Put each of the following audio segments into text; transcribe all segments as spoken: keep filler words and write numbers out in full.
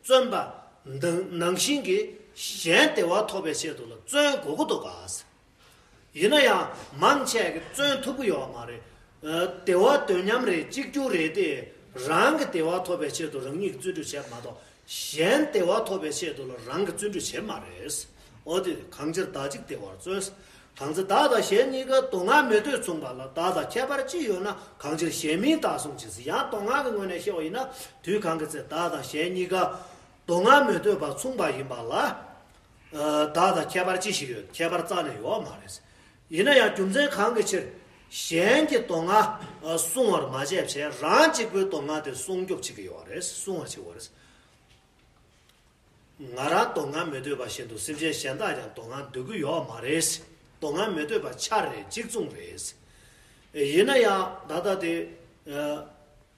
བརྩོན་པ་ནང་ནང་བཞིན་གྱི་གཞན་བདེ་བ་ཐོབ་པའི་ཆེད་དུ་ལ་བརྩོན་དགོས་ཀྱི་འདུག་ག། ཡིན་ན་ཡང་མང་ཆེ་གིས་བརྩོན་ཐུབ་ཀྱི་ཡོད་མ་རེད། ཨ། བདེ་བ་དོན་མཉམ་རེད། གཅིག་གྱུར་རེད་དེ། རང་གི་བདེ་བ་ཐོབ་པའི་ཆེད་དུ་རང་ཉིད་ཀྱིས་བརྩོན་འགྲུས་བྱེད་མ་གཏོགས། གཞན་བདེ་བ་ཐོབ་པའི་ཆེད་དུ་ལ་རང་གིས་བརྩོན་འགྲུས་བྱེད་མ་རེད། འོ་དེ་གང་ཕྱིར་བདག་གཅིག་བདེ་བར་བརྩོན། གང་ཚེ་བདག་དང་གཞན་གཉིས་ཀ་སྡུག་བསྔལ་མི་འདོད་མཚུངས་པ་ལ། བདག་དང་ཁྱད་པར་ཅི་ཡོད་ན། གང་ཕྱིར་གཞན་མིན་བདག་བསྲུང་བྱེད་ཟེར། ཡང་སྡུག་བསྔལ་གྱི་ངོས་ནས་བཤད་པ་ཡིན་ན། དུས་གང་གི་ཚེ་བདག་དང་གཞན་གཉིས་ཀ་སྡུག་བསྔལ་མི་འདོད་པ་མཚུངས་པ་ཡིན་པ་ལ། ཨ། བདག་དང་ཁྱད་པར་ཅི་ཞིག་ཡོད། ཁྱད་པར་རྩ་ནས་ཡོད་མ་རེད། ཡིན་ན་ཡང་རྒྱུ་མཚན་གང་གི་ཕྱིར་གཞན་གྱི་སྡུག་བསྔལ་ཨ་བསྲུང་བར་མ་བྱས་བྱས། རང་གཅིག་པུའི་སྡུག་བསྔལ་དེ་སྲུང་སྐྱོབ་བྱེད་ཀྱི་ཡོད་རེད། སྲུང་བ་བྱེད་དགོས་རེད། ང་རང་སྡུག་བསྔལ་མི་འདོད་པ་བཞིན་དུ་སེམས་ཅན་གཞན་དག་ཀྱང་སྡུག་བསྔལ་འདོད་ཀྱི་ཡོད་མ་རེད། སྡུག་བསྔལ་མི་འདོད་པ་ཆ་རེད། གཅིག་མཚུངས་རེད། ཡིན་ན་ཡང་ད་ལྟ་དེ། ཨ།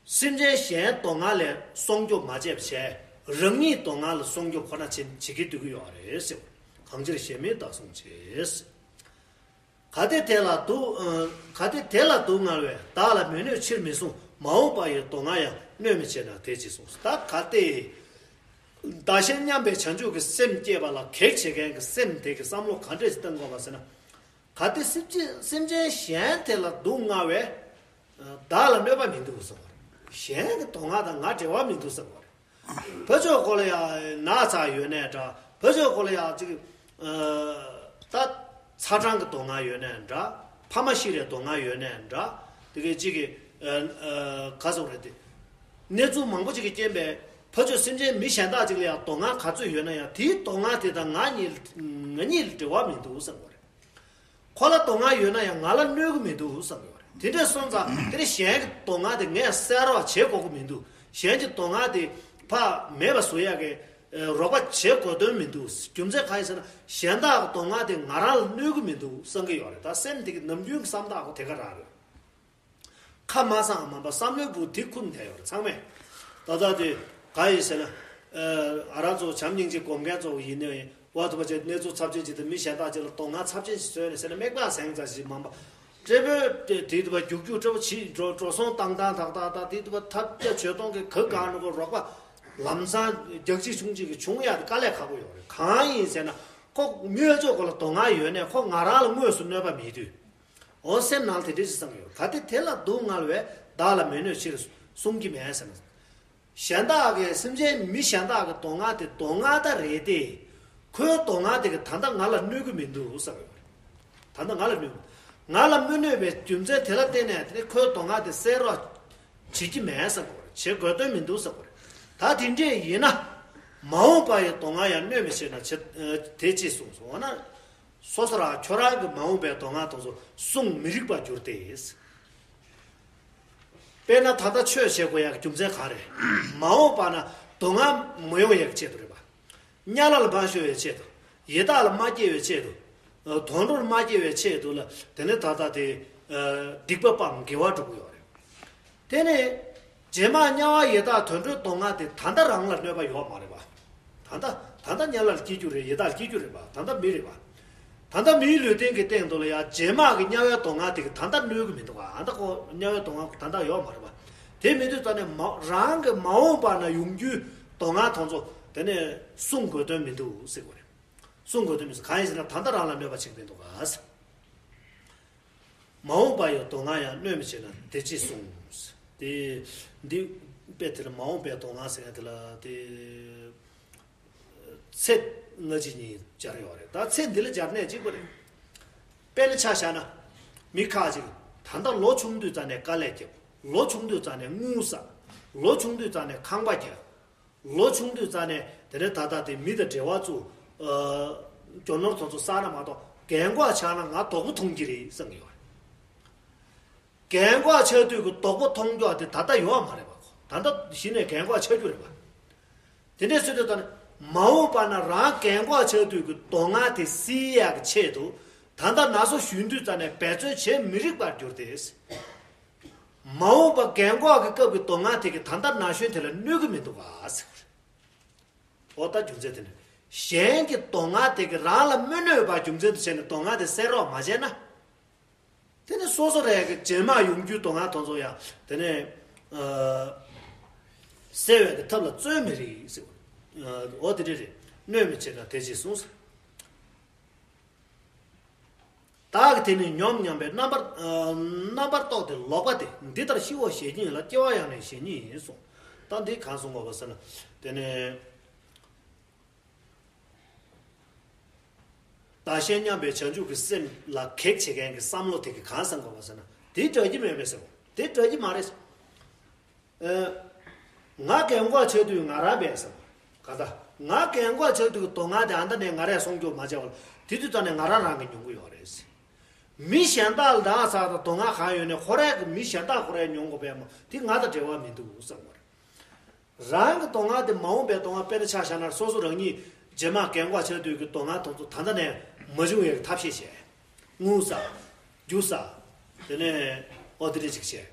སེམས་ཅན་གཞན་སྡུག་བསྔལ་ལས་སྲུང་སྐྱོབ་མ་བྱས་པ་བྱས། རང་ཉིད་སྡུག་བསྔལ་ལ་སྲུང་སྐྱོབ་ཁོ་ན་བྱེད་བྱེད་ཀྱི་འདོད་ཀྱི་ཡོད་རེད་ཟེར། གང་ཕྱིར་གཞན་མིན་བདག་བསྲུང་བྱེད། གལ་ཏེ་དེ་ལ་སྡུག་ཨ། གལ་ཏེ་དེ་ལ་སྡུག་བསྔལ་བས། བདག་ལ་མི་གནོད་ཕྱིར་མི་བསྲུང་། མ་འོངས་པ་ཡི་སྡུག་བསྔལ་ཡང་། གནོད་མི་བྱེད་ན་དེ་ཅིས་བསྲུང་། ད་གལ་ཏེ་བདག་གཞན་མཉམ་པའི་བྱང་ཆུབ་ཀྱི་སེམས་བསྐྱེད་པ་ལ་གེགས་བྱེད་མཁན་གྱི་སེམས་དེ་གི་བསམ་བློ་ག་འདྲ་ཞིག་བཏང་དགོས་པ་ཟེར་ན། གལ་ཏེ་སེམས་ཅན་སེམས་ཅན་གཞན་དེ་ལ་སྡུག་བསྔལ་བས། བདག་ལ་གནོད་པ་མི་འདུག་བསམ་པ་རེད། གཞན་གྱི་སྡུག་བསྔལ་དང་ང་འབྲེལ་བ་མི་འདུག་བསམ་པ་རེད། ཕར་ཕྱོགས་ཁོ་ལ་ཡང་ན་ཚ་ཡོད་ནའི་འདྲ། ཕར་ཕྱོགས་ཁོ་ལ་ཡང་ཅིག་ཨ། ད་ཚ་གྲང་གི་སྡུག་བསྔལ་ཡོད་ནའི་འདྲ། ཕ་མ་ཤི་རའི་སྡུག་བསྔལ་ཡོད་ནའི་འདྲ། དེ་གའི་ཅིག་གི་ཨ། ཨ། ག་ཟེར་དགོས་རེད་དེ། གནས་ཚུལ་མང་པོ་ཅིག་གི་རྐྱེན་པས་ཕར་ཕྱོགས་སེམས་ཅན་མི་གཞན་དག་ཅིག་ལ་ཡང་སྡུག་བསྔལ་ག་ཚོད་ཡོད་ན་ཡང་། དེའི་སྡུག་བསྔལ་དེ་དང་ང་གཉིས་ང་གཉིས་ལ་འབྲེལ་བ་མི་འདུག་བསམ་དགོས་རེད། ཁོ་ལ་སྡུག་བསྔལ་ཡོད་ན་ཡང་ང་ལ་གནོད་ཀྱི་མི་འདུག་བསམ་གྱི་ཡོད་རེད། དེ་འདྲ་སོང་ཙང་དེ་ནི་གཞན་གྱི་སྡུག་བསྔལ་དེ་ངས་སེལ་རོགས་བྱེད་དགོས་ཀྱི་མི་འདུག་གཞན་གྱི་སྡུག་བསྔལ་དེ་ཕར་མེད་པ་བཟོ་ཡག་གི་རོགས་པ་བྱེད་དགོས་དོན་མི་འདུག་རྒྱུ་མཚན་གང་ཡིན་ཟེར་ན། གཞན་དག་གི་སྡུག་བསྔལ་དེ་ང་རང་ལ་གནོད་ཀྱི་མི་འདུག་བསམ་གྱི་ཡོད་རེད། ད་སེམས་དེ་གི་ནམ་རྒྱུན་གྱི་བསམ་སྟངས་ཁོ་དེ་ག་རང་རེད། ཁ་མ་གསང་མ་པ་བསམ་བློའི་སྦུག་དེ་ཁུར་བསྡད་ཡོད་རེད་ཚང་མས། ད་ལྟ་དེ་ག་ཡིན་ཟེར་ན། ཨ། ང་རང་ཚོ་བྱམས་སྙིང་རྗེ་སྒོམ་མཁན་ཚོ་ཡིན་ནའི་བ་ཐུབ་པ་ཅིག་གནས་ཚུལ་ཚབས་ཆེན་ཅིག་དང་མི་གཞན་དག་ཅིག་ལ་སྡུག་བསྔལ་ཚབས་ཆེན་ཞིག་བཟོས་ནས་ཟེར་ན། སྨྲས་པ་སེང་ཙམ་ཞིག་མ་པ། སྤྲེལ་པོས་དེ་དེ་དུ་བ་རྒྱུག་རྒྱུག་སྤྲེལ་པོ་བྱིས་འགྲོ་འགྲོ་སོང་བཏང་བཏང་ཐག་ཐག་ཐག་དེ་དུ་བ་ཐབས་བརྒྱ་ཇུས་སྟོང་གིས་ག་གང་རུང་གི་རོགས་པ་ལམ་སང་རྒྱག་ཅིག་ཆུང་ཅིག་གི་བྱུང་ཡག་དེ་དཀའ་ལས་ཁག་པོ་ཡོད་རེད། གང་ཡིན་ཟེར་ན། ཁོ་མི་ཡོད་ཅོག་གོ་ལ་སྡུག་བསྔལ་ཡོད་ནས་ཁོ་ང་རང་ལ་དངོས་སུ་གནོད་པ་མེད་དུས། འོ་སེམས་ནང་དེ་འདྲ་ཞིག་བསམ་ཡོད། གལ་ཏེ་དེ་ལ་སྡུག་བསྔལ་བས། བདག་ལ་མི་གནོད་ཕྱིར་བསྲུང་གི་མེད་ཟེར་ན། གཞན་དག་གི་སེམས་ཅན་མི་གཞན་དག་གི་སྡུག་བསྔལ་དེ་སྡུག་བསྔལ་ད་རེད་དེ། ཁོའི་སྡུག་བསྔལ་དེ་གི་ད་ལྟ་ང་ལ་གནོད་ཀྱི་མི་འདུག་བསམ་ཡོད་རེད། ད་ལྟ་ང་ལ་གནོད་ང་ལ་མི་གནོད་པའི་རྒྱུ་མཚན་དེ་ལ་བརྟེན་ནས་དེ་ནི་ཁོའི་སྡུག་བསྔལ་དེ་སེལ་རོགས་བྱེད་ཀྱི་མེད་བསམ་གྱི་རེད། བྱེད་དགོས་དོན་མི་འདུག་བསམ་གྱི་རེད། ད་དེ་འདྲས་ཡིན་ན། མ་འོངས་པ་ཡི་སྡུག་བསྔལ་ཡང་གནོད་མི་བྱེད་ན་བྱེད་དེ་ཅེས་གསུངས་སོ། འོ་ན། སོ་སོ་རང་ཁྱོད་རང་གི་མ་འོངས་པའི་སྡུག་བསྔལ་དེ་ཚོ་བསྲུང་མི་རིགས་པར་འགྱུར་ཏེ། དཔེར་ན་ད་ལྟ་ཆོས་བྱེད་དགོས་ཡག་གི་རྒྱུ་མཚན་གང་རེད། མ་འོངས་པ་ན་སྡུག་བསྔལ་མི་ཡོང་ཡག་གི་ཆེད་དུ་རེད་པ། དམྱལ་བ་ལ་མ་ཤོར་བའི་ཆེད་དུ། ཡི་དྭགས་ལ་མ་སྐྱེ་བའི་ཆེད་དུ། ཨ། དུད་འགྲོར་མ་སྐྱེ་བའི་ཆེད་དུ་ལ་དེ་ནི་ད་ལྟ་དེ། ཨ། སྡིག་པ་སྤངས་དགེ་བ་སྒྲུབ་ཀྱི་ཡོད་རེད། དེ་ནི་རྗེས་མ་དམྱལ་བ་ཡི་དྭགས་དུད་འགྲོའི་སྡུག་བསྔལ་དེ་ད་ལྟ་རང་ལ་གནོད་པ་ཡོད་མ་རེད་པ། ད་ལྟ་ད་ལྟ་དམྱལ་བ་ལ་སྐྱེ་རྒྱུ་རེད། ཡི་དྭགས་ལ་སྐྱེ་རྒྱུ་རེད་པ། ད་ལྟ་མི་རེད་པ། ད་ལྟ་མིའི་ལུས་རྟེན་གྱི་སྟེང་དུ་ལ་ཡང་རྗེས་མ་གི་དམྱལ་བའི་སྡུག་བསྔལ་དེ་གི་ད་ལྟ་གནོད་ཀྱི་མི་འདུག་ག་ད་ལྟ་ཁོ་དམྱལ་བའི་སྡུག་བསྔལ་ད་ལྟ་ཡོད་མ་རེད་པ། དེ་མི་དུས་ད་ནི་མ་རང་གི་མ་འོངས་པ་ན་ཡོང་རྒྱུའི་སྡུག་བསྔལ་དེ་ཚོ་དེ་ནས་བསྲུང་དགོས་དོན་མི་འདུག་ཟེར་དགོས་རེད། བསྲུང་དགོས་དོན་མི་འདུག་གང་ཡིན་ཟེར་ན་ད་ལྟ་རང་ལ་གནོད་པ་བྱེད་ཀྱི་མི་འདུག་ག། མ་འོངས་པ་ཡི་སྡུག་བསྔལ་ཡང་གནོད་མི་བྱེད་ན་དེ་ཅི་གསུངས། དེ་འདི་དཔེ་དེ་ལ་མ་འོངས་པའི་སྡུག་བསྔལ་ཟེར་མཁན་དེ་ལ་དེ། ཚེ་སྔ་ཕྱི་གཉིས་སྦྱར་ཡོད་རེད། ད་ཚེ་འདི་ལ་སྦྱར་ནས་གཅིག་པ་རེད། དཔེར་ན་ཆ་བཞག་ན། མི་ཁ་ཅིག་ད་ལྟ་ལོ་ཆུང་དུས་ཙ་ནས་དཀའ་ལས་བརྒྱབ། ལོ་ཆུང་དུས་ཙ་ནས་དངུལ་བསགས། ལོ་ཆུང་དུས་ཙ་ནས་ཁང་པ་རྒྱག། ལོ་ཆུང་དུས་ཙ་ནས་དེ་ནས་ད་ལྟ་དེ་མི་དང་འབྲེལ་བ་བཙུགས། ཨ། རྒྱུ་ནོར་དེ་ཚོ་བསགས་ན་མ་གཏོགས་རྒན་གོག་ཆགས་ན་ང་དོག་པོ་མཐོང་གི་རེད་བསམ་གྱི་ཡོད་རེད། རྒན་གོག་ཆགས་དུས་ཀྱི་དོག་པོ་མཐོང་རྒྱུ་དེ་ད་ལྟ་ཡོད་མ་རེད་པ། ད་ལྟ་གཞི་ནས་རྒན་གོག་ཆགས་རྒྱུ་རེད་པ། དེ་འདྲའི་ཚུལ་དུ་ད་ནི་མ་འོངས་པ་ན་རང་རྒན་གོག་ཆགས་དུས་ཀྱི་སྡུག་བསྔལ་དེ་སེལ་ཡག་གི་ཆེད་དུ། ད་ལྟ་ན་སོ་གཞོན་དུས་ཙ་ནས་འབད་བརྩོན་བྱེད་མི་རིགས་པར་གྱུར་ཏེ། མ་འོངས་པ་རྒན་གོག་གི་སྐབས་ཀྱི་སྡུག་བསྔལ་དེ་གིས་ད་ལྟ་ན་གཞོན་དེ་ལ་གནོད་ཀྱི་མི་འདུག་ག་ཟེར། འོ་ད་རྒྱུ་མཚན་དེ་ནི། གཞན་གྱི་སྡུག་བསྔལ་དེ་གིས་རང་ལ་མི་གནོད་པ་རྒྱུ་མཚན་དུ་བྱས་ནས་སྡུག་བསྔལ་དེ་སེལ་རོགས་མ་བྱས་ན། དེ་ནི་སོ་སོ་རང་གི་རྗེས་མ་ཡོང་རྒྱུའི་སྡུག་བསྔལ་དེ་ཚོ་ཡང་དེ་ནས། ཨ། སེལ་བའི་གི་ཐབས་ལ་བརྩོན་མི་རིགས་ཟེར། འོ་དེ་འདྲ་རེད། གནོད་མི་བྱེད་ན་དེ་ཅེས་གསུངས། བདག་གིས་དེ་ནི་མྱོང་སྙམ་པའི་རྣམ་པར་རྣམ་པར་རྟོག་དེ་ལོག་པ་སྟེ། འདི་ལྟར་ཤི་བ་ཞེ་གཉིས་ལ། སྐྱེ་བ་ཡང་ནི་ཞེ་གཉིས་ཡིན་གསུངས། ད་འདི་གང་གསུང་གོ་བ་ཟེར་ན། དེ་ནས། བདག་གཞན་མཉམ་པའི་བྱང་ཆུབ་ཀྱི་སེམས་ལ་གེགས་བྱེད་མཁན་གྱི་བསམ་བློ་དེ་གིས་གང་བསམ་དགོས་པ་ཟེར་ན། དེ་འདྲ་གི་མེད་པས་ཟེར་བ། དེ་འདྲ་གི་མ་རེད། ཨ། ང་རྒན་གོག་ཆགས་དུས་ང་རང་བས་ཟེར་བ། ག་ད། ང་རྒན་གོག་ཆགས་དུས་ཀྱི་དོ་སྣང་དེ་ཨ་མདའ་ནས་ང་རས་སྲུང་སྐྱོབ་མ་བྱས་པ་ལ། དེ་དུས་ཙམ་ནས་ང་རང་རང་གིས་མྱོང་གི་ཡོད་རེད་ཟེར། མི་གཞན་དག་ལ་དག་ས་དང་དོ་སྣང་གང་ཡོད་ནས་ཁོ་རང་གི་མི་གཞན་དག་ཁོ་རང་མྱོང་དགོས་པས་མ་དེ་ང་དང་འབྲེལ་བ་མི་འདུག་བསམ་བ་རེད། རང་གི་དོ་སྣང་དེ་མ་འོངས་པའི་དོ་སྣང་དཔེར་ན་ཆ་བཞག་ན་སོ་སོ་རང་ཉིད་རྗེས་མ་རྒན་གོག་ཆགས་དུས་ཀྱི་དོ་སྣང་དེ་ཚོ་ད་ལྟ་ནས་མ་བྱུང་བའི་ཐབས་ཤེས་བྱས། དངུལ་བསགས། རྒྱུ་བསགས། དེ་ནས་ཨོ་དེ་འདྲ་ཅིག་བྱས།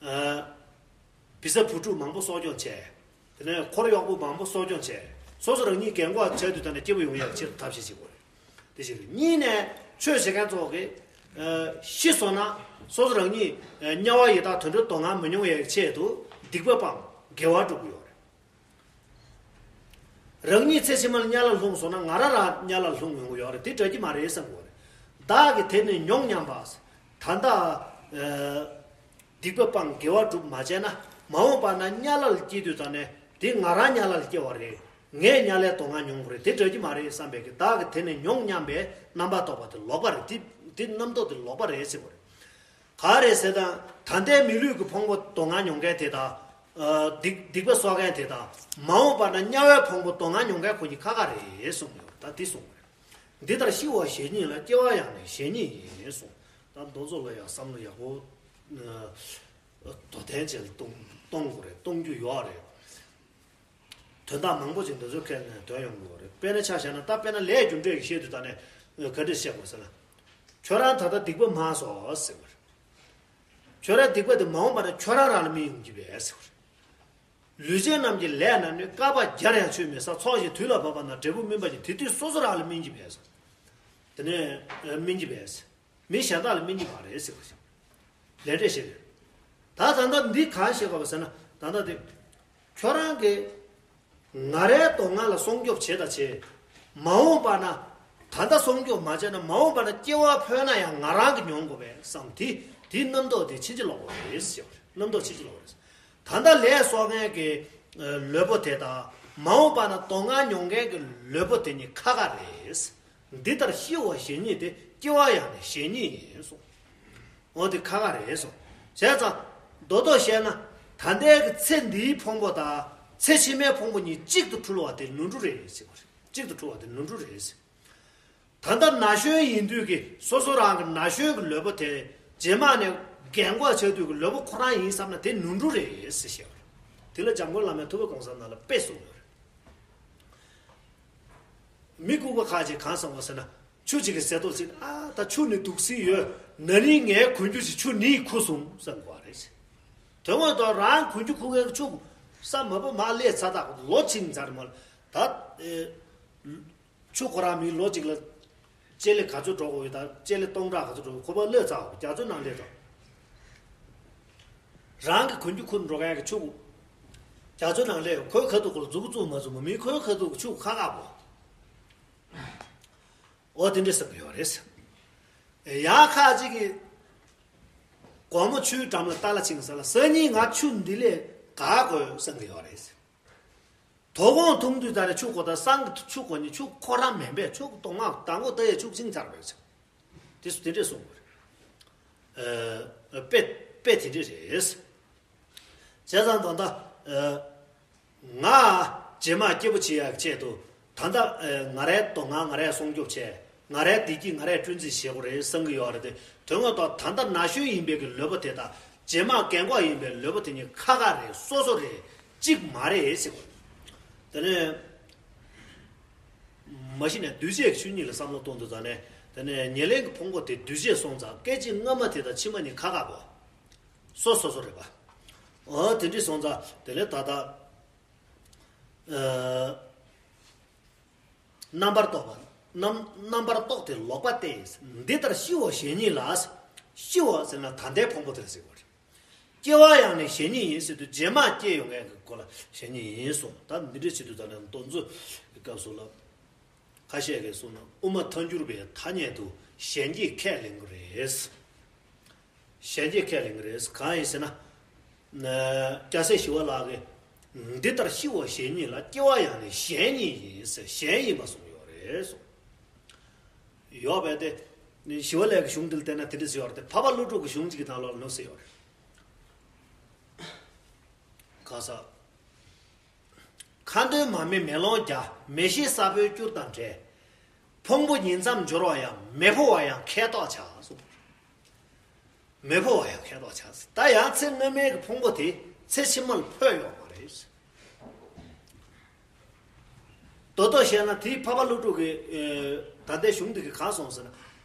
ཨ། བི་ས་བུ་ཕྲུག་མང་པོ་གསོ་སྐྱོང་བྱས། དེ་ནས་འཁོར་གཡོག་པོ་མང་པོ་གསོ་སྐྱོང་བྱས། སོ་སོ་རང་ཉིད་རྒན་གོག་ཆགས་དུས་ད་ནས་སྐྱིད་པོ་ཡོང་ཡག་ཆེད་དུ་ཐབས་ཤེས་བྱེད་དགོས་རེད། དེ་ཞིག་རེད། གཉིས་ནས་ཆོས་བྱེད་མཁན་ཚོ་གིས། ཨ། ཤི་སོང་ན་སོ་སོ་རང་ཉིད་ཨ་དམྱལ་བ་ཡི་དྭགས་དུད་འགྲོའི་དོ་སྣང་མི་མྱོང་བའི་ཆེད་དུ་སྡིག་པ་སྤངས་དགེ་བ་སྒྲུབ་ཀྱི་ཡོད་རེད། རང་ཉིད་ཚེ་ཕྱི་མ་ལ་དམྱལ་བར་ལྷུང་སོང་ན་ང་རང་རང་དམྱལ་བར་ལྷུང་ཡོང་གི་ཡོད་རེད། དེ་འདྲ་གི་མ་རེད་བསམ་གྱི་ཡོད་རེད། བདག་གིས་དེ་ནི་མྱོང་སྙམ་པ། ད་ལྟ་ཨ་སྡིག་པ་སྤངས་དགེ་བ་སྒྲུབ་མ་བྱས་ན་མ་འོངས་པ་ན་དམྱལ་བ་ལ་སྐྱེ་དུས་ཙམ་ནས་དེ་ང་རང་དམྱལ་བ་ལ་སྐྱེ་བ་རེད། ངས་དམྱལ་བའི་དོ་སྣང་མྱོང་གི་རེད། དེ་འདྲ་གི་མ་རེད་བསམ་པའི་གི་བདག་གིས་དེ་ནི་མྱོང་སྙམ་པའི་རྣམ་པར་རྟོག་པ་དེ་ལོག་པ་རེད། དེ་དེ་རྣམ་རྟོག་དེ་ལོག་པ་རེད་ཟེར་བ་རེད། ག་རེ་ཟེར་དང་ད་ལྟའི་མི་ལུས་ཀྱི་ཕུང་པོ་དོ་སྣང་མྱོང་མཁན་དེ་དང་། ཨ། སྡིག་སྡིག་པ་གསོག་མཁན་དེ་དང་མ་འོངས་པ་ན་དམྱལ་བའི་ཕུང་པོ་དོ་སྣང་མྱོང་མཁན་ཁོ་གཉིས་ཁ་ཁ་རེད་གསུངས་ཡོད། ད་འདི་གསུངས་པ་རེད། འདི་ལྟར་ཤི་བ་ཞེ་གཉིས་ལ། སྐྱེ་བ་ཡང་ནི་ཞེ་གཉིས་ཡིན་གསུངས། ད་མདོ་ཚོ་ལ་ཡང་བསམ་བློ་ཡག་པོ་ཨ་དོ་ལྡན་བྱས་ལ་གཏོང་གཏོང་དགོས་རེད། གཏོང་རྒྱུ་ཡོད་རེད། དོན་དག་མང་པོ་ཅིག་འདི་ཚོའི་ཁས་ནས་འདོན་ཡོང་གི་ཡོད་རེད། དཔེར་ན་ཆ་བཞག་ན་ད་དཔེར་ན་ལས་རྒྱུ་འབྲས་ཀྱི་བཤད་དུས་ད་ནས་ག་འདྲས་བཤད་དགོས་ཟེར་ན། ཁྱོད་རང་ད་ལྟ་སྡིག་པ་མང་སོང་ཟེར་བ་རེད། ཁྱོད་རང་སྡིག་པ་དེ་མ་འོངས་པ་ན་ཁྱོད་རང་རང་ལ་སྨིན་ཡོང་གི་རེད་ཟེར་བ་རེད། ལུས་ཅན་རྣམས་ཀྱི་ལས་རྣམས་ནི། བསྐལ་པ་བརྒྱར་ཡང་ཆུད་མི་ཟ། ཚོགས་ཞིང་དུས་ལ་བབ་པ་ན། འབྲས་བུ་སྨིན་པ་ཡིན། དེ་དུས་སོ་སོ་རང་ལ་སྨིན་གྱི་རེད་ཟེར། དེ་ནས་སྨིན་གྱི་རེད་ཟེར། མི་གཞན་དག་ལ་སྨིན་གྱི་མ་རེད་ཟེར་བ་ཞིག་ལས་འབྲས་བཤད་རེད། ད་ད་ལྟ་འདི་གང་བཤད་དགོས་པ་ཟེར་ན། ད་ལྟ་འདི་ཁྱོད་རང་གི་ང་རའི་དོ་སྣང་ལ་སྲུང་སྐྱོབ་བྱེད་དང་བྱེད། མ་འོངས་པ་ན་ད་ལྟ་སྲུང་སྐྱོབ་མ་བྱས་ན་མ་འོངས་པ་ན་སྐྱེ་བ་འཕོས་ན་ཡང་ང་རང་གིས་མྱོང་དགོས་པས་བསམ། དེ་དེའི་རྣམ་རྟོག་དེ་ཕྱིན་ཅི་ལོག་པ་རེད་ཟེར་བ་རེད། རྣམ་རྟོག་ཕྱིན་ཅི་ལོག་པ་རེད། ད་ལྟ་ལས་གསོག་མཁན་གྱི་ལུས་པོ་དེ་དང་མ་འོངས་པ་ན་དོ་སྣང་མྱོང་མཁན་གྱི་ལུས་པོ་དེ་གཉིས་ཁ་ཁ་རེད། འདི་ལྟར་ཤི་བ་ཞེ་གཉིས་ཏེ། སྐྱེ་བ་ཡང་ནི་ཞེ་གཉིས་ཡིན་གསུངས། འོ་དེ་ཁ་ཁ་རེད་གསུངས། བྱས་ཙང་མདོ་ཐོག་བཤད་ན་ད་ལྟའི་གི་ཚེ་འདིའི་ཕུང་པོ་དང་ཚེ་ཕྱི་མའི་ཕུང་པོ་གཉིས་གཅིག་ཏུ་འཁྲུལ་བ་དེ་ནོར་འཁྲུལ་རེད་ཟེར་བ་རེད། གཅིག་ཏུ་འཁྲུལ་བ་དེ་ནོར་འཁྲུལ་རེད་ཟེར། ད་ལྟ་ན་གཞོན་ཡིན་དུས་ཀྱི་སོ་སོ་རང་གི་ན་གཞོན་གྱི་ལུས་པོ་དེ་རྗེས་མ་ནས་རྒན་གོག་ཆགས་དུས་ཀྱི་ལུས་པོ་ཁོ་རང་ཡིན་བསམ་ན་དེ་ནོར་འཁྲུལ་རེད་ཟེར་བཤད་པ་རེད། དེ་ལ་འཇམ་མགོན་བླ་མས་ཐུབ་པའི་གོང་ས་ན་ལ་དཔེ་གསུངས་ཡོད་རེད། མི་ལྐུགས་པ་ཁ་ཅིག་གང་བསམ་པ་ཟེར་ན། ཆུ་གཅིག་གི་ཟེ་ཏོག་ཅིག་ཨ་ད་ཆུ་ནི་དུག་སེལ་ཡོད། ན་ནིང་ངས་གོན་རྒྱུ་ཞིག་ཆུ་ནི་ཁུ་སོང་བསམ་དགོས་རེད། དོན་དངོས་ཐོག་རང་གོན་རྒྱུ་ཁུ་མཁན་གྱི་ཆུ་ས་མ་བབ་མ་སླེབས་ཚར་དག་ལོ་ཕྱིན་ཚར་མ་ལ་ད། ཆུ་ཁོ་རང་མི་ལོ་གཅིག་ལ་ལྕེ་ལེ་ག་ཚོད་འགྲོ་དགོས་ཡོད་ད། ལྕེ་ལེ་སྟོང་ཕྲག་ག་ཚོད་འགྲོ་དགོས། ཁོ་པ་ལོས་ཚར་བ་རྒྱ་མཚོ་ནང་སླེབས་འགྲོ། རང་གི་གོན་རྒྱུ་ཁུར་འགྲོ་མཁན་གྱི་ཆུ་རྒྱ་མཚོ་ནང་སླེབས། ཁོའི་ཁ་ཐུག་ཁོ་ལ་མཛུབ་གུ་བཙུགས་མ་བཙུགས་མ་མི་ཁོའི་ཁ་ཐུག་ཆུ་ཁ་ཁ་བོ། འོ་དེ་འདྲ་ཟེར་གི་ཡོད་རེད། ཡང་ཁ་ཅིག་གིས་སྒོར་མོ་ཆུའི་འགྲམ་ལ་ལྟ་ལ་ཕྱིན་ས་ལ་སང་ཉིན་ང་ཆུ་འདི་ལས་ག་དགོས་བསམ་གི་ཡོད་རེད། དོ་དགོང་འཐུང་དུས་ད་ནི་ཆུ་ཁོ་ད་སང་གི་ཆུ་ཁོ་ནི་ཆུ་ཁོ་རང་མིན་པས་ཆུ་དོ་སྣང་དང་པོ་ལྟ་ཡས་ཆུ་ཕྱིན་ཚར་བས་ཟེར། དེ་སུ་དེ་འདྲས་གསུངས་པ་རེད། ཨ། དཔེ་དཔེ་དེ་འདྲས་རེད། བྱས་ཙང་ད་ལྟ་ཨ། ང་རྗེས་མ་སྐྱིད་པོ་བྱེད་ཡག་ཆེད་དུ་ད་ལྟ་ཨ། ང་རའི་དོ་སྣང་ང་རས་སྲུང་སྐྱོབ་བྱས། ང་རའི་བདེ་སྐྱིད་ང་རས་བསྐྲུན་རྩིས་བྱེད་དགོས་རེད་བསམ་གི་ཡོད་རེད་དེ། དོན་དངོས་ཐོག་ད་ལྟ་ན་གཞོན་ཡིན་པའི་གི་ལུས་པོ་དེ་དང་རྗེས་མ་རྒན་གོག་ཡིན་པའི་ལུས་པོ་དེ་གཉིས་ཁ་ཁ་རེད། སོ་སོ་རེད། གཅིག་མ་རེད་ཟེར་བ། དེ་ནས་མ་གཞི་ནས་འདུས་བྱས་ཀྱི་ཆོས་ཉིད་ལ་བསམ་བློ་གཏོང་དུས་ཙང་ནས་དེ་ནས་ཉེར་ལེན་གྱི་ཕུང་པོ་དེ་འདུས་བྱས་སོང་ཙང་སྐད་ཅིག་སྔ་མ་དེ་དང་ཕྱི་མ་གཉིས་ཁ་ཁ་བོ། སོ་སོ་སོ་རེད་པ། འོ་དེ་འདྲས་སོང་ཙང་དེ་ལས་ད་ལྟ་ཨ། རྣམ་པར་རྟོག་པ། རྣམ་རྣམ་པར་རྟོག་དེ་ལོག་པ་སྟེ། འདི་ལྟར་ཤི་བ་ཞེ་གཉིས་ལ། ཤི་བ་ཟེར་ན་ད་ལྟའི་ཕུང་པོ་དེ་ལ་ཟེར་བ་རེད། སྐྱེ་བ་ཡང་ནི་གཞན་ཉིད་ཡིན་ཟེར་དུས་རྗེས་མ་སྐྱེ་ཡོང་མཁན་གྱི་སྐོར་ལ་གཞན་ཉིད་ཡིན་གསུངས། ད་འདི་འདྲ་བྱེད་དུས་ད་ནི་མདོ་མཛོད་ཀྱི་སྐབས་སུ་ལ་ཁ་ཤས་ཀྱིས་གསུངས་ན། དབུ་མ་ཐལ་འགྱུར་བའི་ཐ་སྙད་དུ་གཞན་སྐྱེ་ཁས་ལེན་གྱི་རེད། གཞན་སྐྱེ་ཁས་ལེན་གྱི་རེད། གང་ཡིན་ཟེར་ན། ན། སྐྱ་སེར་ཞི་བ་ལྷ་གིས། འདི་ལྟར་ཤི་བ་གཞན་ཉིད་ལ། སྐྱེ་བ་ཡང་ནི་གཞན་ཉིད་ཡིན་ཟེར། གཞན་ཡིན་པ་གསུངས་ཡོད་རེད་གསུངས། ཡོད་པས་དེ། ཞི་བ་ལྷའི་གཞུང་འདི་ལ་བལྟས་ན་དེ་འདྲ་ཟེར་ཡོད་རེད་དེ། འཕགས་པ་ཀླུ་སྒྲུབ་ཀྱི་གཞུང་གཅིག་གི་ནང་ལོགས་ལ་ནུབ་ཟེར་ཡོད་རེད། ག་ས། ཁ་འདོན་མ་མེད་མེ་ལོང་བརྒྱ། མེ་ཤེས་ས་བོན་སྐྱུར་དང་འདྲ། ཕུང་པོ་ཉིད་མཚམས་སྦྱོར་བ་ཡང་། མི་འཕོ་བ་ཡང་ཁས་རྟོགས་བྱ་གསུངས། མི་འཕོ་བ་ཡང་ཁས་རྟོགས་བྱ། ད་ཡང་ཚེ་སྔ་མའི་གི་ཕུང་པོ་དེ་ཚེ་ཕྱི་མ་ལ་འཕོས་ཡོད་མ་རེད། མདོར་བསྡུས་བཤད་ན་དེའི་འཕགས་པ་ཀླུ་སྒྲུབ་ཀྱི། ཨེ། ད་ལྟའི་གཞུང་འདི་གིས་གང་གསུངས་ཟེར་ན།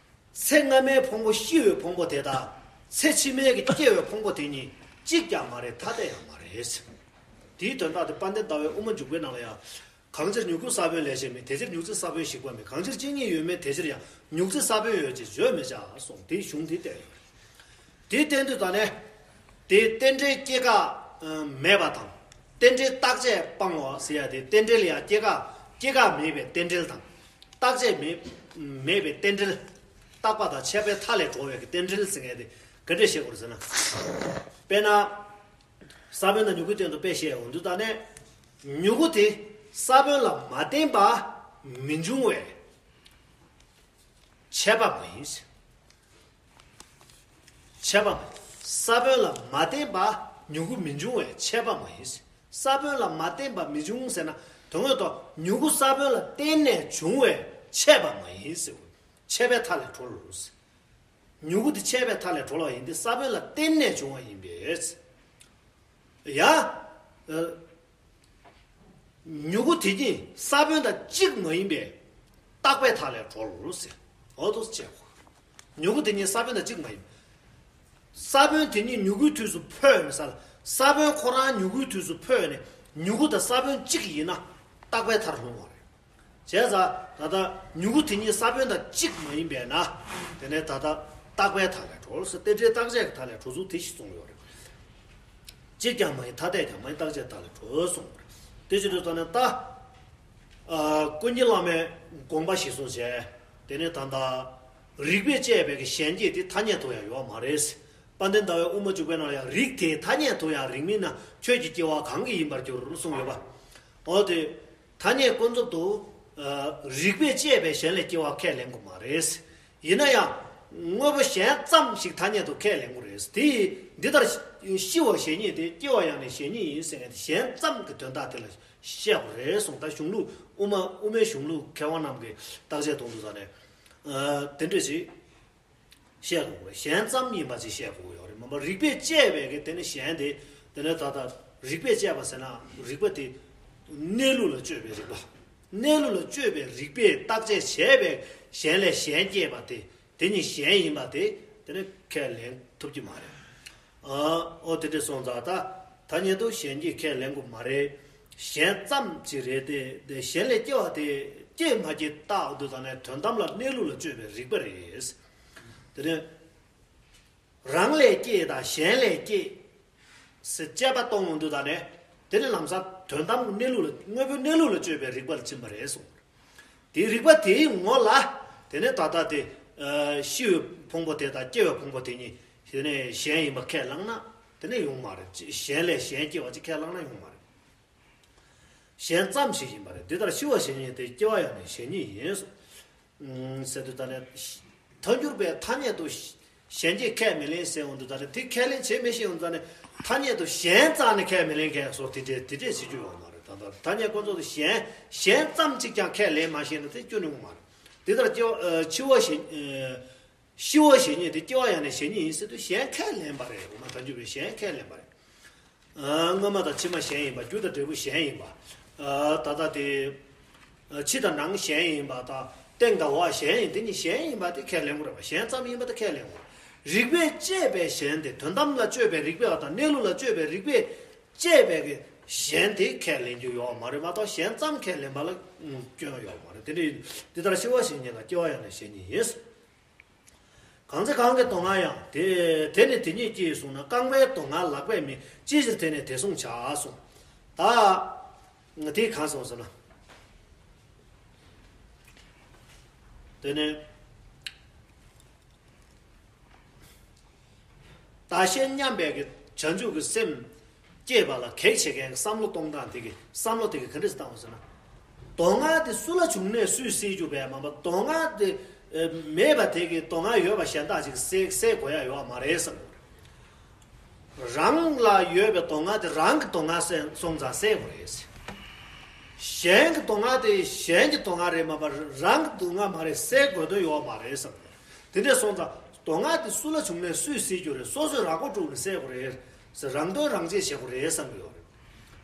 ཚེ་སྔ་མའི་ཕུང་པོ་ཤི་བའི་ཕུང་པོ་དེ་དང་། ཚེ་ཕྱི་མའི་གི་སྐྱེ་བའི་ཕུང་པོ་དེ་གཉིས་གཅིག་ཀྱང་མ་རེད། ཐ་དད་ཡང་མ་རེད། དེའི་དོན་དག་དེ་དཔལ་ལྡན་ཟླ་བའི་དབུ་མ་འཇུག་པའི་ནང་ལ་ཡང་། གང་ཕྱིར་མྱུ་གུ་ས་བོན་ལས་གཞན་མིན། དེ་ཕྱིར་མྱུ་གུ་ས་བོན་ཞིག་པ་མིན། གང་ཕྱིར་གཅིག་ཉིད་ཡོད་མིན། དེ་ཕྱིར་ཡང་མྱུ་གུ་ས་བོན་ཡོད་ཅེས་བརྗོད་མི་བྱ་གསུངས། དེའི་གཞུང་དེ་བསྟན་ཡོད། དེ་བསྟན་དུས་ད་ནས། དེ་རྟེན་འབྲེལ་སྐྱེ་འགག་མེད་པ་དང་། རྟེན་འབྲེལ་རྟག་ཆད་སྤང་བ་ཟེར་ཡ་དེ། རྟེན་འབྲེལ་ཡང་སྐྱེ་འགག་སྐྱེ་འགག་མེད་པའི་རྟེན་འབྲེལ་དང་། རྟག་ཆད་མེད་མེད་པའི་རྟེན་འབྲེལ། རྟག་པ་དང་ཆད་པའི་མཐའ་ལས་གྲོལ་བའི་གི་རྟེན་འབྲེལ་ཟེར་མཁན་དེ་ག་འདྲས་བཤད་དགོས་རེད་ཟེར་ན། དཔེར་ན། ས་བོན་དང་མྱུ་གུའི་སྟེང་དུ་དཔེ་བཤད་ཡོང་དུས་ད་ནས། མྱུ་གུ་དེ་ས་བོན་ལ་མ་བརྟེན་པ་མི་འབྱུང་བས། ཆད་པ་མ་ཡིན། ཆད་པ། ས་བོན་ལ་མ་བརྟེན་པ་མྱུ་གུ་མི་འབྱུང་བས་ཆད་པ་མ་ཡིན། ས་བོན་ལ་མ་བརྟེན་པ་མི་འབྱུང་ཟེར་ན། དོན་དངོས་ཐོག་མྱུ་གུ་ས་བོན་ལ་བརྟེན་ནས་འབྱུང་བས་ཆད་པ་མ་ཡིན་ཟེར། ཆད་པའི་མཐའ་ལས་གྲོལ། མྱུ་གུ་དེ་ཆད་པའི་མཐའ་ལས་གྲོལ་བ་ཡིན་ཏེ། ས་བོན་ལ་བརྟེན་ནས་འབྱུང་བ་ཡིན་པས། ཡ། མྱུ་གུ་དེ་ཉིད་ས་བོན་དང་གཅིག་མ་ཡིན་པས། རྟག་པའི་མཐའ་ལས་གྲོལ་ཟེར། འོ་དོ་ཅེ། མྱུ་གུ་དེ་ཉིད་ས་བོན་དང་གཅིག་མ་ཡིན། ས་བོན་དེ་ཉིད་མྱུ་གུའི་དུས་སུ་འཕོས་ནས་ས། ས་བོན་ཁོ་རང་མྱུ་གུའི་དུས་སུ་འཕོས་ནས་མྱུ་གུ་དང་ས་བོན་གཅིག་ཡིན་ན་རྟག་པའི་མཐར་ལྷུང་བ་རེད། བྱས་ཙང་ད་ལྟ་མྱུ་གུ་དེ་ཉིད་ས་བོན་དང་གཅིག་མ་ཡིན་པས་ན། དེ་ནས་ད་ལྟ་རྟག་པའི་མཐའ་ལས་གྲོལ་ཟེར། རྟེན་འབྲེལ་རྟག་ཆད་ཀྱི་མཐའ་ལས་གྲོལ་ཚུལ་དེ་ཞིག་གསུངས་ཡོད་རེད། གཅིག་ཀྱང་མ་ཡིན། ཐ་དད་ཀྱང་མ་ཡིན། རྟག་ཆད་མཐའ་ལས་གྲོལ་གསུངས་པ་རེད། དེ་བྱེད་དུས་ད་ནས་ད། ཨ། ཀུན་མཁྱེན་བླ་མའི་དགོངས་པ་གཞིར་བཟུང་བྱས། དེ་ནས་ད་ལྟ་རིགས་པས་དཔྱད་པའི་གི་གཞན་སྐྱེ་དེ་ཐ་སྙད་དུ་ཡང་ཡོད་མ་རེད། དཔལ་ལྡན་ཟླ་བའི་དབུ་མ་འཇུག་པའི་ནང་ལ་ཡང་། རིགས་དེས་ཐ་སྙད་དུ་ཡང་རིགས་མིན་ན། ཁྱོད་ཀྱི་སྐྱེ་བ་གང་གིས་ཡིན་པར་འགྱུར་གསུངས་ཡོད་པ། འོ་དེ། ཐ་སྙད་ཀུན་རྫོབ་ཏུ། ཨ། རིགས་པས་དཔྱད་པས་གཞན་ལས་སྐྱེ་བ་ཁས་ལེན་དགོས་མ་རེད། ཡིན་ན་ཡང་། དངོས་པོ་གཞན་ཙམ་ཞིག་ཐ་སྙད་དུ་ཁས་ལེན་དགོས་རེད། དེ་ཡིས་འདི་ལྟར་ཤི་བ་གཞན་ཉིད་དེ། སྐྱེ་བ་ཡང་ནི་གཞན་ཉིད་ཡིན་ཟེར་མཁན་དེ་གཞན་ཙམ་གྱི་དོན་དག་དེ་ལ་བཤད་དགོས་རེད་གསུངས། ད་གཞུང་ལུགས་དབུ་མ། དབུ་མའི་གཞུང་ལུགས་མཁས་དབང་རྣམས་ཀྱིས་བརྟག་དཔྱད་གཏོང་དུས་ད་ནས། ཨ། དེ་འདྲ་ཞིག་བཤད་དགོས་རེད། གཞན་ཙམ་ཡིན་པ་ཅིག་བཤད་དགོས་ཡོད་རེད། མ་པ་རིགས་པས་དཔྱད་པའི་གི་དེ་ནི་གཞན་དེ། དེ་ནི་ད་ལྟ་རིགས་པས་དཔྱད་པ་ཟེར་ན་རིགས་པ་དེ་གནས་ལུགས་ལ་དཔྱོད་པའི་རིགས་པ། གནས་ལུགས་ལ་དཔྱོད་པའི་རིགས་པས་བརྟག་དཔྱད་བྱས་པའི་གཞན་ལས་གཞན་སྐྱེས་པ་དེ། དེ་ཉིད་གཞན་ཡིན་པ་དེ། དེ་ནི་ཁས་ལེན་ཐུབ་ཀྱི་མ་རེད། ཨ། འོ་དེ་འདྲ་སོང་ཙང་ད་ཐ་སྙད་དུ་གཞན་སྐྱེ་ཁས་ལེན་དགོས་མ་རེད། གཞན་ཙམ་ཅིག་རེད་དེ། དེ་གཞན་ལས་སྐྱེ་བ་དེ་སྐྱེ་མ་སྐྱེ་བརྟག་དུས་ད་ནས་དོན་དམ་ལ་གནས་ལུགས་ལ་དཔྱོད་པའི་རིགས་པ་རེད། དེ་ནས་རང་ལས་སྐྱེས་དང་གཞན་ལས་སྐྱེས་ཟེར་དཔྱད་པ་གཏོང་ཡོང་དུས་ད་ནས། དེ་ནི་ལམ་སང་དོན་དམ་གནས་ལུགས་ལ། དངོས་པོའི་གནས་ལུགས་ལ་དཔྱོད་པའི་རིགས་པ་ལ་ཕྱིན་པ་རེད་གསུངས། དེའི་རིགས་པ་དེའི་ངོ་ལ། དེ་ནས་ད་ལྟ་དེ། ཨ། ཤི་བའི་ཕུང་པོ་དེ་དང་སྐྱེ་བའི་ཕུང་པོ་དེ་གཉིས་དེ་ནས་གཞན་ཡིན་པ་ཁས་བླངས་ན་དེ་ནས་ཡོང་མ་རེད། གཞན་ལས་གཞན་སྐྱེ་བ་ཅིག་ཁས་བླངས་ན་ཡོང་མ་རེད། གཞན་ཙམ་ཞིག་ཡིན་པ་རེད། འདི་ལྟར་ཤི་བ་གཞན་ཉིད་དེ། སྐྱེ་བ་ཡང་ནི་གཞན་ཉིད་ཡིན་གསུངས། ཟེར་དུས་ད་ནས་ཐལ་འགྱུར་བས་ཐ་སྙད་དུ་གཞན་སྐྱེ་ཁས་མི་ལེན་ཟེར་འོང་དུས་ད་ནས། དེ་ཁས་ལེན་བྱེད་མི་ཤེས་འོང་དུས་ད་ནས། ཐ་སྙད་དུ་གཞན་རྩ་ནས་ཁས་མི་ལེན་མཁན་སོགས་དེ་འདྲས་དེ་འདྲས་བྱེད་རྒྱུ་ཡོད་མ་རེད། ད་ལྟ་ཐ་སྙད་ཀུན་རྫོབ་ཏུ་གཞན། གཞན་ཙམ་གཅིག་ཀྱང་ཁས་ལེན་མ་ཤེས་ན་དེ་སྐྱོན་ཡོང་མ་རེད། དེ་ལྟར་སྐྱེ་བ། ཨ། འཆི་བ་གཞན། ཨ། ཤི་བ་གཞན་ཉིད་དེ། སྐྱེ་བ་ཡང་ནི་གཞན་ཉིད་ཡིན་ཟེར་དུས་གཞན་ཁས་ལེན་པ་རེད། དབུ་མ་ཐལ་འགྱུར་བས་གཞན་ཁས་ལེན་པ་རེད། ཨ། སྔ་མ་དང་ཕྱི་མ་གཞན་ཡིན་པ། རྒྱུ་དང་འབྲས་བུ་གཞན་ཡིན་པ། ཨ། ད་ལྟ་དེ། ཨ། ཕྱི་དང་ནང་གཞན་ཡིན་པ་དང་། སྟེང་དང་འོག་གཞན་ཡིན། དེ་གཉིས་གཞན་ཡིན་པ་དེ་ཁས་ལེན་དགོས་རེད་པ། གཞན་ཙམ་ཡིན་པ་དེ་ཁས་ལེན་དགོས། རིགས་པས་དཔྱད་པའི་གཞན་དེ། དོན་དམ་ལ་དཔྱོད་པའི་རིགས་པས་དང་། གནས་ལུགས་ལ་དཔྱོད་པའི་རིགས་པས་དཔྱད་པའི་གི་གཞན་དེ་ཁས་ལེན་རྒྱུ་ཡོད་མ་རེད་མ་གཏོགས། གཞན་ཙམ་ཁས་ལེན་པ་ལ་སྐྱོན་ཡོད་མ་རེད། དེ་འདྲ་ཡིན། འདི་ལྟར་ཤི་བ་གཞན་ཉིད་ལ། སྐྱེ་བ་ཡང་ནི་གཞན་ཉིད་ཡིན། གང་ཚེ་གང་གི་དོན་ལྔ་ཡང་། དེ་དེ་ནི་དེ་ཉིད་ཀྱིས་གསུངས་ན། རྐང་པའི་དོན་ལྔ་ལག་པས་མིན། ཅི་ཕྱིར་དེ་ནི་དེ་གསུངས་བྱ་གསུངས། ད་དེ་གང་གསུངས་ཟེར་ན། དེ་ནི་བདག་གཞན་མཉམ་པའི་གི་བྱང་ཆུབ་ཀྱི་སེམས་སྐྱེས་པ་ལ་གེགས་བྱེད་མཁན་གྱི་བསམ་བློ་གཏོང་སྟངས་དེ་གི་བསམ་བློ་དེ་གི་ག་འདྲ་ཞིག་བཏང་བ་ཟེར་ན། དོན་ལྔ་དེ་སུ་ལ་བྱུང་ནས་སུས་སེལ་རྒྱུ་བས་མ་པ་དོན་ལྔ་དེ་མེད་པ་དེ་གི་དོན་ལྔ་ཡོད་པ་གཞན་དག་ཅིག་སེལ་སེལ་དགོས་ཡ་ཡོད་མ་རེད་བསམ་གི་རེད། རང་ལ་ཡོད་པའི་དོན་ལྔ་དེ་རང་གི་དོན་ལྔ་སེལ་སོང་ཙང་སེལ་དགོས་རེད། གཞན་གྱི་དོན་ལྔ་དེ་གཞན་གྱི་དོན་ལྔ་རེད་མ་པ་རང་གི་དོན་ལྔ་མ་རེད། སེལ་དགོས་དོན་ཡོད་མ་རེད་བསམ་གི་རེད། དེ་འདྲས་སོང་ཙང་དོན་ལྔ་དེ་སུ་ལ་བྱུང་ནས་སུས་སེལ་རྒྱུ་རེད། སོ་སོས་རང་མགོ་དཀྲུགས་ནས་སེལ་དགོས་རེད། རང་དོན་རང་གཅེས་བྱེད་དགོས་རེད་བསམ་གི་ཡོད་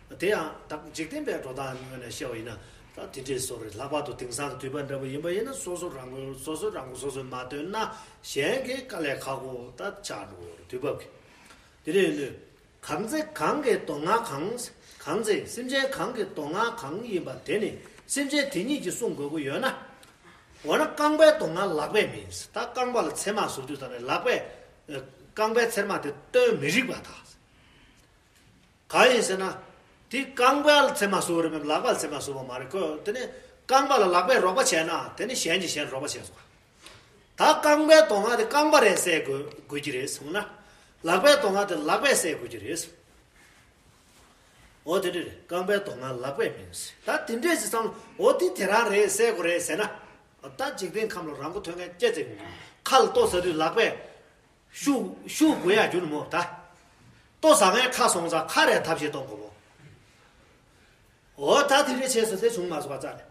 རེད། དེ་ཡང་ད་འཇིག་རྟེན་པའི་འགྲོ་སྟངས་ངོས་ནས་བཤད་པ་ཡིན་ན་ད་དེ་འདྲས་བཟོ་རེད། ལྷག་པར་དུ་དེང་སང་གི་དུས་བབ་འདྲ་པོ་ཡིན་པ་ཡིན་ན་སོ་སོ་རང་མགོ་སོ་སོས་རང་མགོ་སོ་སོས་མ་ཐོན་ན་གཞན་གྱིས་དཀའ་ལས་ཁག་པོ་ད་ཆགས་འགྲོ་གི་ཡོད་རེད། དུས་བབ་ཀྱི་དེ་འདྲས་ཡིན་དུས། གང་ཚེ་གང་གི་དོན་ལྔ་གང་། གང་ཚེ་སེམས་ཅན་གང་གི་དོན་ལྔ་གང་ཡིན་པ་དེ་ནི་སེམས་ཅན་དེ་ཉིད་ཀྱིས་བསྲུང་དགོས་ཀྱི་ཡོད་ན། འོ་ན་རྐང་པའི་དོན་ལྔ་ལག་པས་མིན། ད་རྐང་པ་ལ་ཚེར་མ་ཟུག་དུས་ད་ནི་ལག་པས་རྐང་པའི་ཚེར་མ་དེ་སྟོན་མི་རིགས་པ་དང་། གང་ཡིན་ཟེར་ན། དེ་རྐང་པ་ལ་ཚེར་མ་ཟུག་རེད་མེད་ལག་པ་ལ་ཚེར་མ་ཟུག་པ་མ་རེད་ཁོ། དེ་ནི་རྐང་པ་ལ་ལག་པས་རོགས་པ་བྱས་ན་དེ་ནི་གཞན་གྱིས་གཞན་རོགས་པ་བྱས་སོང་། ད་རྐང་པའི་དོན་ལྔ་དེ་རྐང་པ་རེད་སེལ་དགོས་དགོས་ཀྱི་རེད་གསུངས་ན། ལག་པའི་དོན་ལྔ་དེ་ལག་པས་སེལ་དགོས་ཀྱི་རེད། འོ་དེ་འདྲ་རེད། རྐང་པའི་དོན་ལྔ་ལག་པས་མིན། ད་དེ་འདྲས་ཅིག་བསམ། འོ་དེ་དེ་རང་རེད་སེལ་དགོས་རེད་ཟེར་ན། ད་འཇིག་རྟེན་ཁམས་ལ་རང་མགོ་ཐོན་མཁན་སྐྱེ་ཚེ་ཁ་ལ་ལྟོ་ཟ་དུས་ལག་པས་ཤུགས་ཤུགས་དགོས་ཡ་རྒྱུ་ནི་མོ་ད། ལྟོ་ཟ་མཁན་ཁ་སོང་ཙང་ཁ་རེད་ཐབས་ཤེས་གཏོང་དགོས་མོ། འོ་ད་དེ་འདྲའི་བྱས་སོ་དེ་བྱུང་མ་སོང་བ་རྩ་ནས།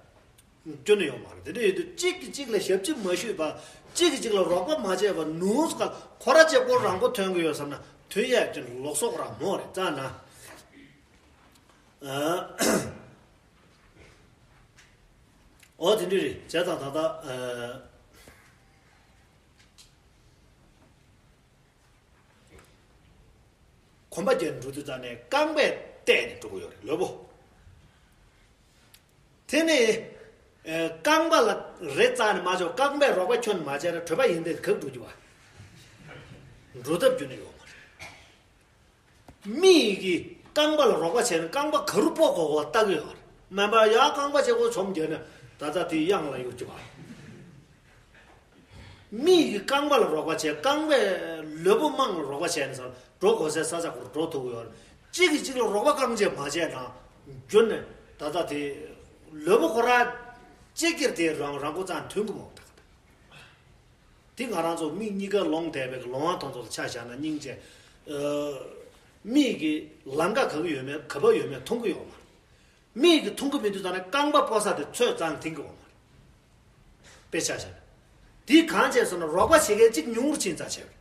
སྐྱོན་ནི་ཡོད་མ་རེད། དེ་འདྲ་ཡོད་དུས་གཅིག་གིས་གཅིག་ལ་ཞབས་ཕྱི་མ་ཞུས་པ། གཅིག་གིས་གཅིག་ལ་རོགས་པ་མ་བྱས་པ་ནུས་ཀ་ཁོ་ར་གཅིག་པོ་རང་མགོ་ཐོན་གི་ཡོད་བསམ་ན་ཐོན་ཡས་ཀྱི་ལོག་སོག་རང་མོ་རེད་རྩ་ན། འོ་དེ་འདྲ་རེད་བྱས་ཙང་ད་ལྟ། གོམ་པ་རྒྱག་འགྲོ་དུས་ཙང་ནས་རྐང་པས་བལྟས་ནས་འགྲོ་གི་ཡོད་རེད་ལུས་པོ། དེ་ནས་རྐང་པ་ལ་རེ་རྩ་ནས་མ་ཆོག་རྐང་པས་རོགས་པ་ཁྱོན་མ་བྱས་ན་གྲོད་པ་ཡིན་དེ་གབ་འགྲོ་རྒྱུ་བ། འགྲོ་ཐབས་རྒྱུ་ནི་ཡོད་མ་རེད། མི་ཡི་གི་རྐང་པ་ལ་རོགས་པ་བྱས་ན་རྐང་པ་ག་རུ་སྤོ་དགོས་གོ་ལྟ་གི་ཡོད་རེད། མེན་པར་ཡ་རྐང་པ་བྱས་གོ་ཆོམ་རྒྱག་ན་ད་ལྟ་དེ་གཡང་ལ་ཡོད་རྒྱུ་བ། མི་ཡི་རྐང་པ་ལ་རོགས་པ་བྱས་རྐང་པས་ལུས་པོ་རྨང་ལ་རོགས་པ་བྱས་ནས་འགྲོ་དགོས་སའི་ས་ཆ་སྐོར་འགྲོ་ཐུབ་ཀྱི་ཡོད་རེད། གཅིག་གིས་གཅིག་ལ་རོགས་པ་རྐང་བྱས་མ་བྱས་ན་རྒྱུན་ནས་ད་ལྟ་དེ་ལུས་པོ་ཁོ་རང་གཅིག་གིར་དེ་རང་རང་མགོ་རྩ་མཐུན་གི་མོ་ད་ག་ད། དེ་ང་རང་ཚོ་མི་གཉིས་ཀ་ལོང་བསྡད་པའི་ལོང་བ་དང་ཚོ་ལ་ཆ་བཞག་ན་སྙིང་རྗེ། མི་གི་ལམ་ཀ་ག་གི་ཡོད་མེད་ག་པ་ཡོད་མེད་མཐོང་གི་ཡོད་མ་རེད། མིག་གིས་མཐོང་གི་མི་འདུག་ད་ནི་རྐང་པ་སྤོ་ས་དེ་ཚོད་ཙམ་མཐོང་གི་ཡོད་མ་རེད། དཔེ་ཆ་བཞག་ན། དེ་གང་བྱས་སོང་ན་རོགས་པ་བྱེད་མཁན་གཅིག་ཉུང་རུ་ཕྱིན་ཙང་བྱས།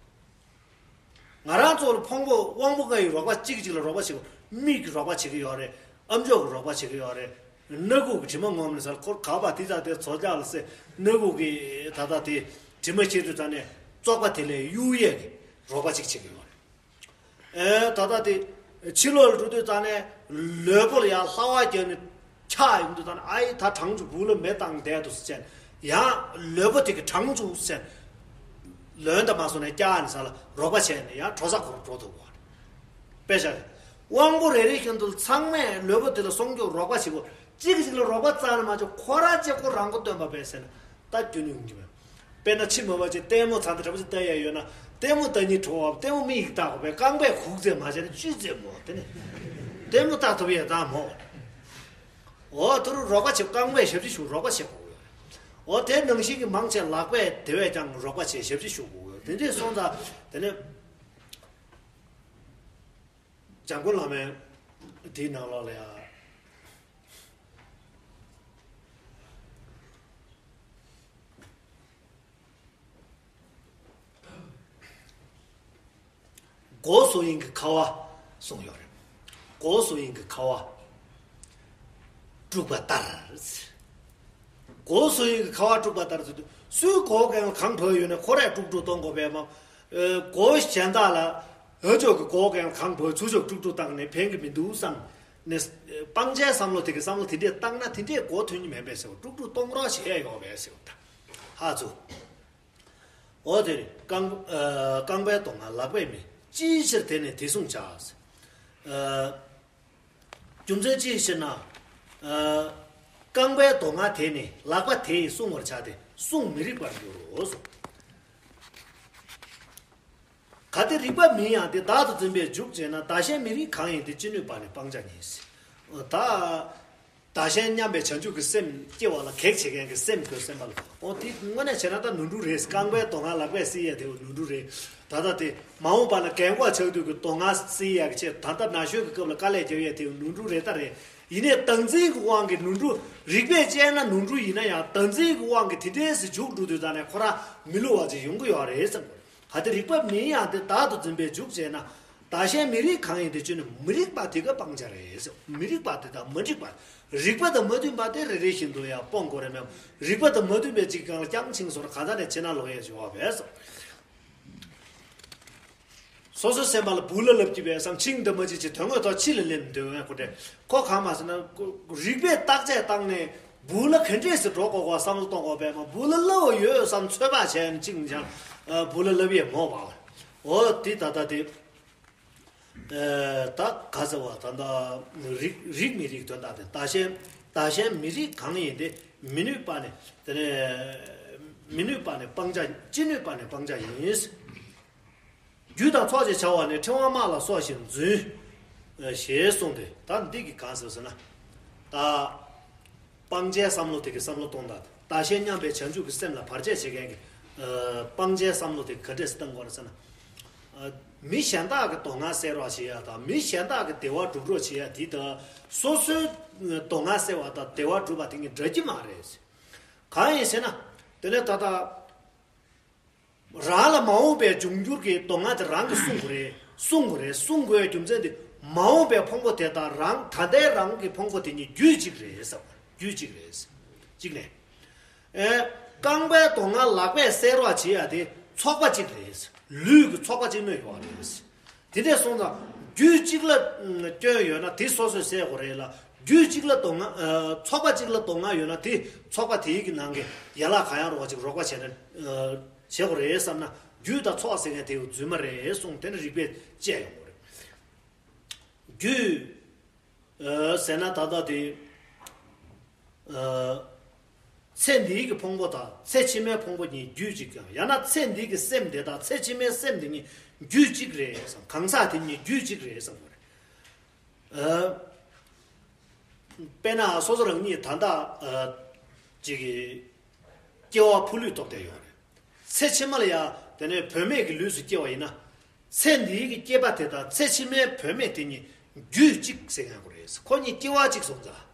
ང་རང་ཚོ་ལ་ཕུང་པོ་དབང་པོ་ལྔ་ཡི་རོགས་པ་གཅིག་གིས་གཅིག་ལ་རོགས་པ་བྱེད་དགོས། མིག་གིས་རོགས་པ་བྱེད་ཀྱི་ཡོད་རེད། ཨམ་ཅོག་གིས་རོགས་པ་བྱེད་ཀྱི་ཡོད་རེད། སྣ་ཁུག་གིས་དྲི་མ་ངོམ་ནས་ཟེར་ཁོ་ག་པ་དེ་ཙམ་དེ་ཚོ་རྒྱག་ལ་སེ་སྣ་ཁུག་གིས་ད་ལྟ་དེ་དྲི་མ་ཤེས་དུས་ཙང་ནས་བཙོག་པ་དེ་ལས་གཡུག་ཡས་ཀྱི་རོགས་པ་གཅིག་བྱེད་ཀྱི་ཡོད་རེད། ཨེ་ད་ལྟ་དེ་ཕྱི་ལོགས་ལ་འགྲོ་དུས་ཙང་ནས་ལུས་པོ་ལ་ཡང་ལྷ་བ་རྒྱབ་ནས་ཆགས་ཡོང་དུས་ཙང་ནས་ཨ་ཡེ་ད་གྲང་བྱུང་བུ་ལ་མེ་བཏང་བསྡད་འདུག་ཟེར་བྱས་ནས་ཡང་ལུས་པོ་དེ་གི་གྲང་བྱུང་ཟེར་ནས་ལོན་དང་མ་སོང་ནས་སྐྱག་ནས་ས་ལ་རོགས་པ་བྱས་ནས་ཡང་གྲོ་ས་ཁོར་འགྲོ་ཐུབ་པ་རེད། དཔེ་ཆ་རེད། དབང་པོ་རེ་རེ་བཞིན་དུ་ཚང་མས་ལུས་པོ་དེ་ལ་སྲུང་སྐྱོབ་རོགས་པ་བྱེད་དགོས། གཅིག་གིས་གཅིག་ལ་རོགས་པ་རྩ་ནས་མ་བྱེད་ཁོ་ར་གཅིག་པོ་རང་མགོ་སྟོན་པ་བས་ཟེར་ན་ད་རྒྱུན་ནས་ཡོང་གི་མེད། དཔེར་ན་ཕྱི་མ་བ་ཅིག་ལྟད་མོ་ཚ་འདི་འདྲ་པོ་ཅིག་ལྟ་ཡས་ཡོད་ན་ལྟད་མོ་ལྟ་སྙིང་བྲོ་བ་ལྟད་མོ་མིག་ཡིག་ལྟ་དགོས་པས་རྐང་པས་ཁུག་ཙེ་མ་བྱས་ན་བཅུད་ཙེ་མོ་དེ་ནས་ལྟད་མོ་ལྟ་ཐུབ་ཡས་ད་མོ། འོ་དུ་རུ་རོགས་པ་བྱེད་རྐང་པས་ཞབས་ཕྱི་ཞུ་རོགས་པ་བྱེད་དགོས་ཡོད། འོ་དེ་ནང་བཞིན་གྱི་མང་ཆེ་ལག་པས་དེ་བས་ཀྱང་རོགས་པ་བྱེད་ཞབས་ཕྱི་ཞུ་དགོས་ཡོད་དེ་འདྲས་སོང་ཙང་དེ་ནས་འཇམ་མགོན་བླ་མས་དེའི་ནང་ལོགས་ལ་ཡ། སྒོ་སོ་ཡིན་གྱི་ཁ་བ་གསུངས་ཡོད་རེད། སྒོ་སོ་ཡིན་གྱི་ཁ་བ་དཀྲུགས་པ་ལྟར། སྒོ་སོ་ཡིན་གྱི་ཁ་བ་དཀྲུགས་པ་ལྟར་ཟེར་དུས་སུའི་སྒོ་གང་གང་བོས་ཡོད་ན་ཁོ་རས་དཀྲུག་དཀྲུག་གཏོང་དགོས་པས་མ། སྒོ་གཞན་དག་ལ་ཨ་ཅོག་གི་སྒོ་གང་གང་བོས་ཚུར་ཅོག་དཀྲུག་དཀྲུག་བཏང་ནས་ཕན་གྱི་མི་འདུག་བསམ་ནས་སྤང་བྱའི་བསམ་བློ་དེ་གི་བསམ་བློ་དེ་འདྲས་བཏང་ན་དེ་འདྲས་སྒོ་ཐོན་གྱི་མེད་པས་ཟེར་བ་དཀྲུག་དཀྲུག་གཏོང་རོགས་བྱེད་ཡ་ཡོད་པས་ཟེར་བ་ད་ཧ་ཚུ། འོ་དེ་རེད། རྐང་ཨ་རྐང་པའི་མདོ་སྔགས་ལག་པས་མི། ཅིའི་ཕྱིར་དེ་ནི་དེ་བསྲུང་བྱ། ཨ་རྒྱུ་མཚན་ཅིའི་ཕྱིར་ན། ཨ་རྐང་པའི་མདོ་སྔགས་དེ་ནི་ལག་པ་དེས་བསྲུང་བར་བྱ་སྟེ་བསྲུང་མི་རིགས་པར་འགྱུར་རོ། གལ་ཏེ་རིགས་པ་མིན་ཡང་དེ་བདག་ཏུ་འཛིན་པས་འཇུག་ཅེ་ན། བདག་གཞན་མི་རིགས་གང་ཡིན་ཏེ། ཅི་ནུས་པ་ནི་སྤང་བྱ་ཉིད། ད་བདག་གཞན་མཉམ་པའི་བྱང་ཆུབ་ཀྱི་སེམས་སྐྱེ་བ་ལ་གེགས་བྱེད་མཁན་གྱི་སེམས་ཁོའི་སེམས་པ་ལ། འོ་དེ་དངོས་གནས་བྱས་ན་ད་ནོར་འཁྲུལ་རེད། རྐང་པའི་མདོ་སྔགས་ལག་པས་བསྲེག་ཡས་དེ་ནོར་འཁྲུལ་རེད། ད་ལྟ་དེ་མ་འོངས་པ་ལ་གན་གོག་ཆགས་དུས་ཀྱི་མདོ་སྔགས་བསྲེག་ཡས་ཀྱི་ཆེད་ད་ལྟ་ན་གཞོན་གྱི་སྐབས་ལ་དཀའ་ལས་རྒྱག་ཡས་དེ་ནོར་འཁྲུལ་རེད་ད་རེད། ཡིན་ནའི་བདག་འཛིན་གྱི་དབང་གིས་ནོར་འཁྲུལ། རིགས་པས་དཔྱད་ན་ནོར་འཁྲུལ་ཡིན་ན་ཡང་བདག་འཛིན་གྱི་དབང་གིས་དེ་འདྲས་སུ་འཇུག་འགྲོ་དུས་ད་ནས་ཁོ་རང་མི་བསླུ་བ་ཅིག་ཡོང་གི་ཡོད་རེད་བསམ་གི་རེད། གལ་ཏེ་རིགས་པ་མིན་ཡང་དེ་བདག་ཏུ་འཛིན་པས་འཇུག་ཅེ་ན། བདག་གཞན་མི་རིགས་གང་ཡིན་ཏེ། ཅི་ནུས། མི་རིགས་པ་དེ་ག་སྤང་བྱ་རེད། མི་རིགས་པ་དེ་དང་མ་འགྲིག་པ། རིགས་པ་དང་མ་མཐུན་པ་དེ་རེ་རེ་བཞིན་དུ་ཡང་སྤོང་དགོས་རེད་མོད། རིགས་པ་དང་མ་མཐུན་པའི་ཅིག་གང་ལ་རྐྱང་ཕྱིན་སོང་ན་གང་ལྟར་ནས་ཕྱི་ནང་ལོག་ཡས་ཅིག་ཡོད་པས་སོ། སོ་སོའི་སེམས་པ་ལ་སྦུག་ལ་ལབ་ཀྱི་བས་སམ། ཕྱིན་དང་མ་ཕྱིན་གྱི་དོན་དངོས་ཐོག་ཕྱི་ལ་ལེན་འདོད་ངས་ཁོ་འདྲ་ཁོ་གང་མ་ཟེར་ན། རིགས་པས་བརྟག་དཔྱད་བཏང་ནས་སྦུག་ལ་ག་འདྲས་སེ་འགྲོ་དགོས་གོ་བསམ་བློ་གཏོང་དགོས་པས་མ། སྦུག་ལ་སླ་བོ་ཡོད་བསམ་ཚོད་དཔག་བྱས་ནས་ཅིག་ཀྱང་སྦུག་ལ་ལབ་ཡས་མོ་བ། འོ་དེ་ད་ལྟ་དེ་ད་ག་ཟེར་བ་ད་ལྟ་རིགས་རིགས་མི་རིགས་དོན་དག་དེ་བདག་གཞན་བདག་གཞན་མི་རིགས་གང་ཡིན་ཏེ། མི་ནུས་པ་ནི་དེ་ནས་མི་ནུས་པ་ནི་སྤང་བྱ། ཅི་ནུས་པ་ནི་སྤང་བྱ་ཡིན། རྒྱུད་དང་ཚོགས་ཅེས་བྱ་བ་ནི། ཕྲེང་བ་དམག་ལ་སོགས་ཤིང་རྫུན། ཞེས་གསུངས་ཏེ། ད་འདི་གི་གང་ཟེར་ཟེར་ན། ད་སྤང་བྱའི་བསམ་བློ་དེ་གི་བསམ་བློ་གཏོང་སྟངས། བདག་གཞན་མཉམ་པའི་བྱང་ཆུབ་ཀྱི་སེམས་ལ་བར་ཆད་བྱེད་མཁན་གྱི་སྤང་བྱའི་བསམ་བློ་དེ་ག་འདྲས་སེ་གཏང་དགོས་རེད་ཟེར་ན། མི་གཞན་དག་གི་མདོ་སྔགས་བསྲེག་རོགས་བྱེད་ཡ་དང་། མི་གཞན་དག་གི་བདེ་བ་སྒྲུབ་རོགས་བྱེད་ཡ་དེ་དང་། སོ་སོའི་མདོ་སྔགས་བསྲེག་པ་དང་བདེ་བ་སྒྲུབ་པ་དེ་གཉིས་འདྲ་གི་མ་རེད། གང་ཡིན་ཟེར་ན། དེ་ནས་ད་ལྟ་རང་ལ་མ་འོངས་པའི་འབྱུང་འགྱུར་གྱི་མདོ་སྔགས་དེ་རང་གིས་བསྲུང་དགོས་རེད། བསྲུང་དགོས་རེད། བསྲུང་དགོས་རྒྱུ་མཚན་དེ་མ་འོངས་པའི་ཕུང་པོ་དེ་དང་རང་ད་ལྟའི་རང་གི་ཕུང་པོ་དེ་གཉིས་རྒྱུད་གཅིག་རེད་བསམ། རྒྱུད་གཅིག་རེད། གཅིག་ནས། ཨེ། རྐང་པའི་མདོ་སྔགས་ལག་པས་བསྲེག་རོགས་བྱེད་ཡ་དེ་ཚོགས་པ་གཅིག་རེད། ལུས་ཀྱི་ཚོགས་པ་གཅིག་མོ་ཡོད་རེད། དེ་འདྲས་སོང་ཙང་རྒྱུད་གཅིག་ལ་སྐྱོན་ཡོད་ན་དེ་སོ་སོས་བསལ་དགོས་རེད་ལ། རྒྱུད་གཅིག་ལ་མདོ་སྔགས་ཨ། ཚོགས་པ་གཅིག་ལ་མདོ་སྔགས་ཡོད་ན་དེ་ཚོགས་པ་དེའི་གི་ནང་གི་ཡན་ལག་གང་ཡང་རོགས་གཅིག་རོགས་པ་བྱས་ནས་ཨ། བྱེད་དགོས་རེད་བསམ་ན། རྒྱུད་དང་ཚོགས་ཟེར་མཁན་དེ་རྫུན་མ་རེད་གསུངས། དེ་ནི་རིགས་པས་དཔྱད་ཡོང་དགོས་རེད། རྒྱུད་ཨ། ཟེར་ན་ད་ལྟ་དེ་ཨ། ཚེ་འདིའི་གི་ཕུང་པོ་དང་ཚེ་ཕྱི་མའི་ཕུང་པོ་གཉིས་རྒྱུད་གཅིག་ཀྱང་། ཡང་ན་ཚེ་འདིའི་གི་སེམས་དེ་དང་ཚེ་ཕྱི་མའི་སེམས་དེ་གཉིས་རྒྱུད་གཅིག་རེད་བསམ། གང་ཟག་དེ་གཉིས་རྒྱུད་གཅིག་རེད་བསམ་དགོས་རེད། ཨ། དཔེར་ན་སོ་སོ་རང་ཉིད་ད་ལྟ་ཨ། ཅིག་གི་སྐྱེ་བ་ཕོ་ལུས་ཐོབ་བསྡད་ཡོད་རེད། ཚེ་ཕྱི་མ་ལ་ཡང་དེ་ནས་བུད་མེད་ཀྱི་ལུས་སུ་སྐྱེ་བ་ཡིན་ན། ཚེ་འདིའི་གི་སྐྱེས་པ་དེ་དང་ཚེ་ཕྱི་མའི་བུད་མེད་དེ་གཉིས་རྒྱུད་གཅིག་ཟེར་མཁན་ཁོ་རེད། ཁོ་གཉིས་སྐྱེ་བ་གཅིག་སོང་ཙང་།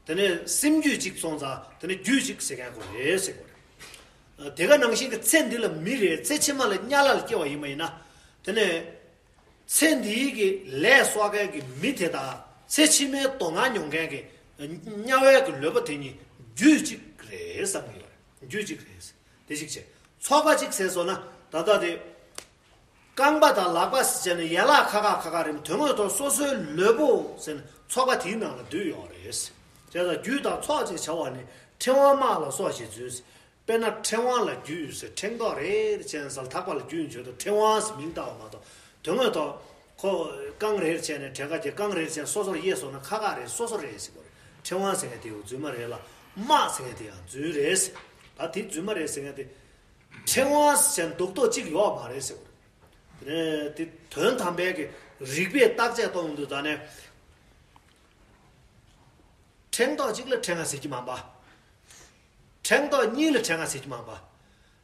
དེ་ནས་སེམས་རྒྱུད་གཅིག་སོང་ཙང་དེ་ནས་རྒྱུད་གཅིག་ཟེར་མཁན་ཁོ་རེད་ཟེར་གོ་རེད། དེ་ག་ནང་བཞིན་གྱི་ཚེ་འདི་ལ་མི་རེད། ཚེ་ཕྱི་མ་ལ་དམྱལ་བ་ལ་སྐྱེ་བ་ཡིན་པ་ཡིན་ན། དེ་ནས་ཚེ་འདིའི་གི་ལས་གསོག་མཁན་གྱི་མི་དེ་དང་ཚེ་ཕྱི་མའི་མདོ་སྔགས་མྱོང་མཁན་གྱི་དམྱལ་བའི་གི་ལུས་པོ་དེ་གཉིས་རྒྱུད་གཅིག་རེད་བསམ་གྱི་ཡོད་རེད། རྒྱུད་གཅིག་རེད། དེ་གཅིག་བྱས། ཚོགས་པ་གཅིག་ཟེར་སོང་ན་ད་ལྟ་དེ། རྐང་པ་དང་ལག་པ་ཟེར་བྱས་ནས་ཡན་ལག་ཁ་ཁ་ཁ་ཁ་རེད། དོན་དངོས་ཐོག་སོ་སོའི་ལུས་པོ་ཟེར་ནས་ཚོགས་པ་དེའི་ནང་ལ་འདུས་ཡོད་རེད། བྱས་ཙང་རྒྱུད་དང་ཚོགས་ཅེས་བྱ་བ་ནི། ཕྲེང་བ་དམག་ལ་སོགས་ཞེས་རྫུན། དཔེར་ན་ཕྲེང་བ་ལ་རྒྱུད་ཟེར། ཕྲེང་ཐོགས་རེ་རེ་བྱས་ནས་ས་ལ་ཐག་པ་ལ་རྒྱུད་བརྗོད་དུས་ཕྲེང་བ་ཟེར་མིང་བཏགས་པ་མ་གཏོགས། དོན་དངོས་ཐོག་ཁོ་རྐང་རེ་རེ་བྱས་ནས་གྲངས་ཀ་གྱི་རྐང་རེ་རེ་བྱས་ནས་སོ་སོར་དབྱེ་སོང་ན་ཁ་ཁ་རེད། སོ་སོ་རེད་ཟེར་དགོས་རེད། ཕྲེང་བ་ཟེར་མཁན་དེ་ཡང་རྫུན་མ་རེད་ལ། དམག་ཟེར་མཁན་དེ་ཡང་རྫུན་རེད། ད་དེ་རྫུན་མ་རེད་ཟེར་མཁན་དེ། ཕྲེང་བ་ཟེར་མདོག་མདོག་གཅིག་ཡོད་མ་རེད་ཟེར་བ་རེད། དེ་དོན་དམ་པའི་གི་རིགས་པས་བརྟག་དཔྱད་གཏོང་དུས་ད་ནས། ཕྲེང་ཐོགས་གཅིག་ལ་ཕྲེང་བ་ཟེར་གྱི་མ་པ། ཕྲེང་ཐོགས་གཉིས་ལ་ཕྲེང་བ་ཟེར་གྱི་མ་པ།